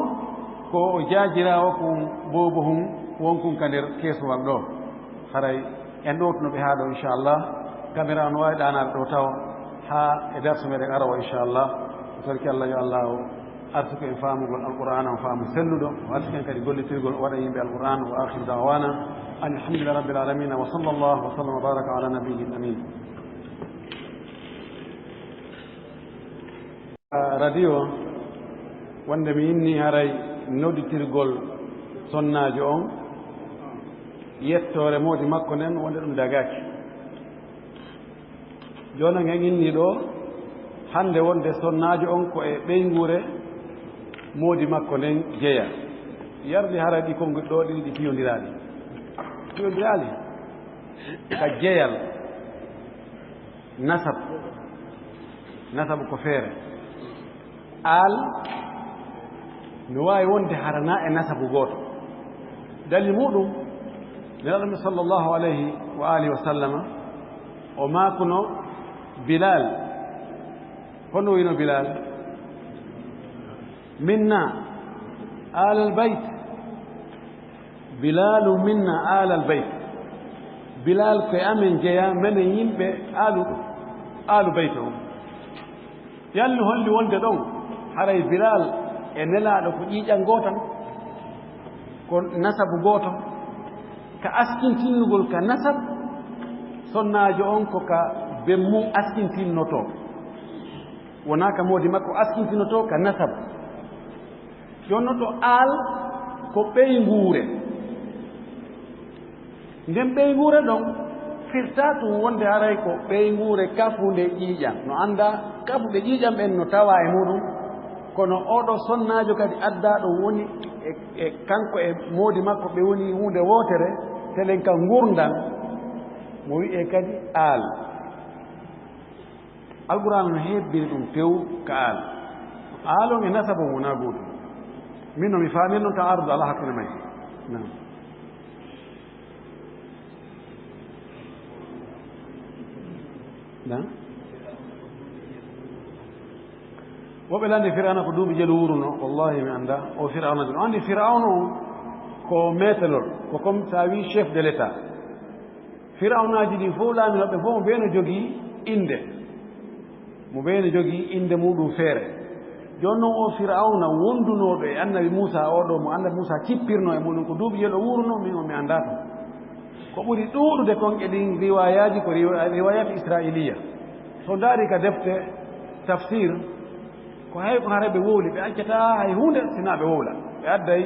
ko o jaajiraawo kun boobo hun, won kun ka nder keesuwal ɗo. Haray en ɗowtuno ɓe haa ɗo, inchallah. Kamera no waawi ɗaanaade ɗo taw haa e darsu meɗen aroowo, inchallah. Ko torki Allah, yo Allah o arsuku en faamugol Alqur'aana, o faamu selluɗo, o arsuku en kadi gollitirgol, o waɗa yimɓe Alqur'aana. Wa akhiru da'wana anil hamdulillahi rabbil alamin. Wa sallallahu wa sallam wa baraka ala nabiyyil amin. Radio, wonde mi inni haray nodditirgol sonnaajo on, yettoore moodi makko nden, wonde ɗum dagaaki. Jooni en inni ɗo hannde wonde sonnaajo on ko e ɓeynguure moodi makko nden jeya. Yardi haray ɗi konnguɗi ɗo ɗiɗi ɗi piyondiraali. Piyondiraali ka jeyal. Nasab. Nasabu ko feere. Aal no waawi wonde harana e nasabu gooto. Dalil muɗum, Nelaaɗo men sallallahu alayhi wa alihi wa sallama, o maakuno Bilal. Hono wino Bilal? "Minna alal bayt." Bilaalu minna aalal bayt. Bilal ko e amen jeyaa, menen yimɓe aalu, aalu bayt on. Yallu holli wonde ɗon, haray Bilal e Nelaaɗo ko ƴiiƴan gootan, ko nasabu gooto, ka askintinnugol ka nasab, sonnaajo on ko ka ben mum askintinnotoo. Wonaa ka moodi makko askintinotoo ka nasab. Jooni non ɗo aal ko ɓeynguure. Nden ɓeynguure ɗon firtaa ɗum wonde haray ko ɓeynguure kafunde ƴiiƴam. No anndaa kafuɓe ƴiiƴam ɓen no tawaa e muɗum, kono oɗo sonnaajo kadi addaa ɗo woni e, e kanko e moodi makko ɓe woni huunde wootere, telen ka ngurndan, mo wi'ee kadi aal. Alqur'aana no hebbini ɗum tew ka aal. Aal on e nasab on wonaa gootum. Min no mi faamir non ta'arud alaa hakkunde may. Naam. Naam. Woɓɓe lanndi Fir'awna ko duuɓi jelu wuruno, wallahi mi annda. O Fir'awna, no anndi Fir'awna on ko metelol, ko comme ça wi chef de l'État. Fir'awnaaji ɗin fof, laaminooɓe fof, mo bee no jogii innde. Mo bee no jogii innde muuɗum feere. Jooni non, o Fir'awna wondunooɗo e Annabi Muusaa, oo ɗoo mo Annabi Muusaa cippirnoo e muɗum, ko duuɓi jelu o wuurunoo, min on mi anndaa ɗum. Ko ɓuri ɗuuɗude kon e ɗin riwaayaaji, ko riwa-, riwaayaat Israa'iiliya. So ndaari ka defte tafsir, Ko hay ko haray ɓe wowli, ɓe accataa hay huunde sinaa ɓe wowla. Ɓe adday,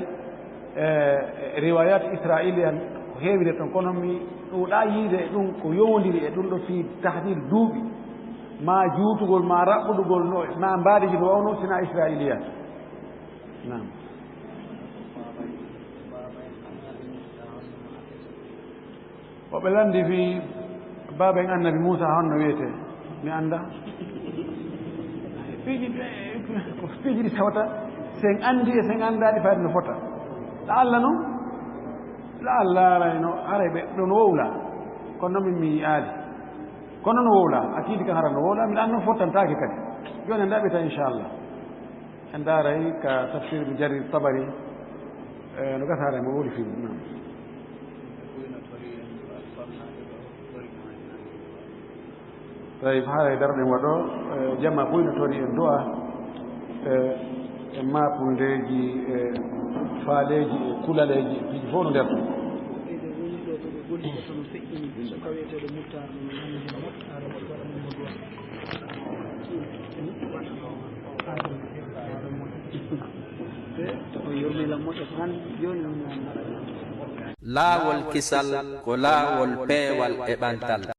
eh, riwayat israiliya ko heewiri toon, kono mi ɗuuɗaa yiide e ɗum ko yowondiri e ɗum ɗo fii tahdir duuɓi, maa juutugol, maa raɓɓudugol, no, maa mbaadiiji no wawno sinaa israiliya. Naam. O ɓe lanndi fii baaba en annabi Muusa honno wiyetee? Mi annda. Piiji, ko piiji ɗi tawata, sen anndi e sen anndaali fayda no fota. La Allah non, la Allah arayno, haray ɓe ɗon wowla. Kono non min mi yi'aali. Kono no wowla, akiidi kan hara no wowla, min anno fottantaake kadi. Jooni en ɗaɓɓita inchallah. En ndaaray ka tafsir Ibn Jarir Tabari, eh, no gasa haray mo wowli fii mum. Naam. Tawi haray daroɗen waɗo, eh, jama ɓuynotori en du'a, eh, e mapundeeji, e faaleeji, e kulaleeji, e piiji fof no nder. Ɓeyde woni ɗo ko ɓe golli ko tono feƴƴini, suka wiyeteeɗo Muttar, no hannde Muttar, waɗa mo du'a. O yurmila moƴƴo tan, jooni woni hannde. Laawol kisal ko laawol peewal e ɓantal.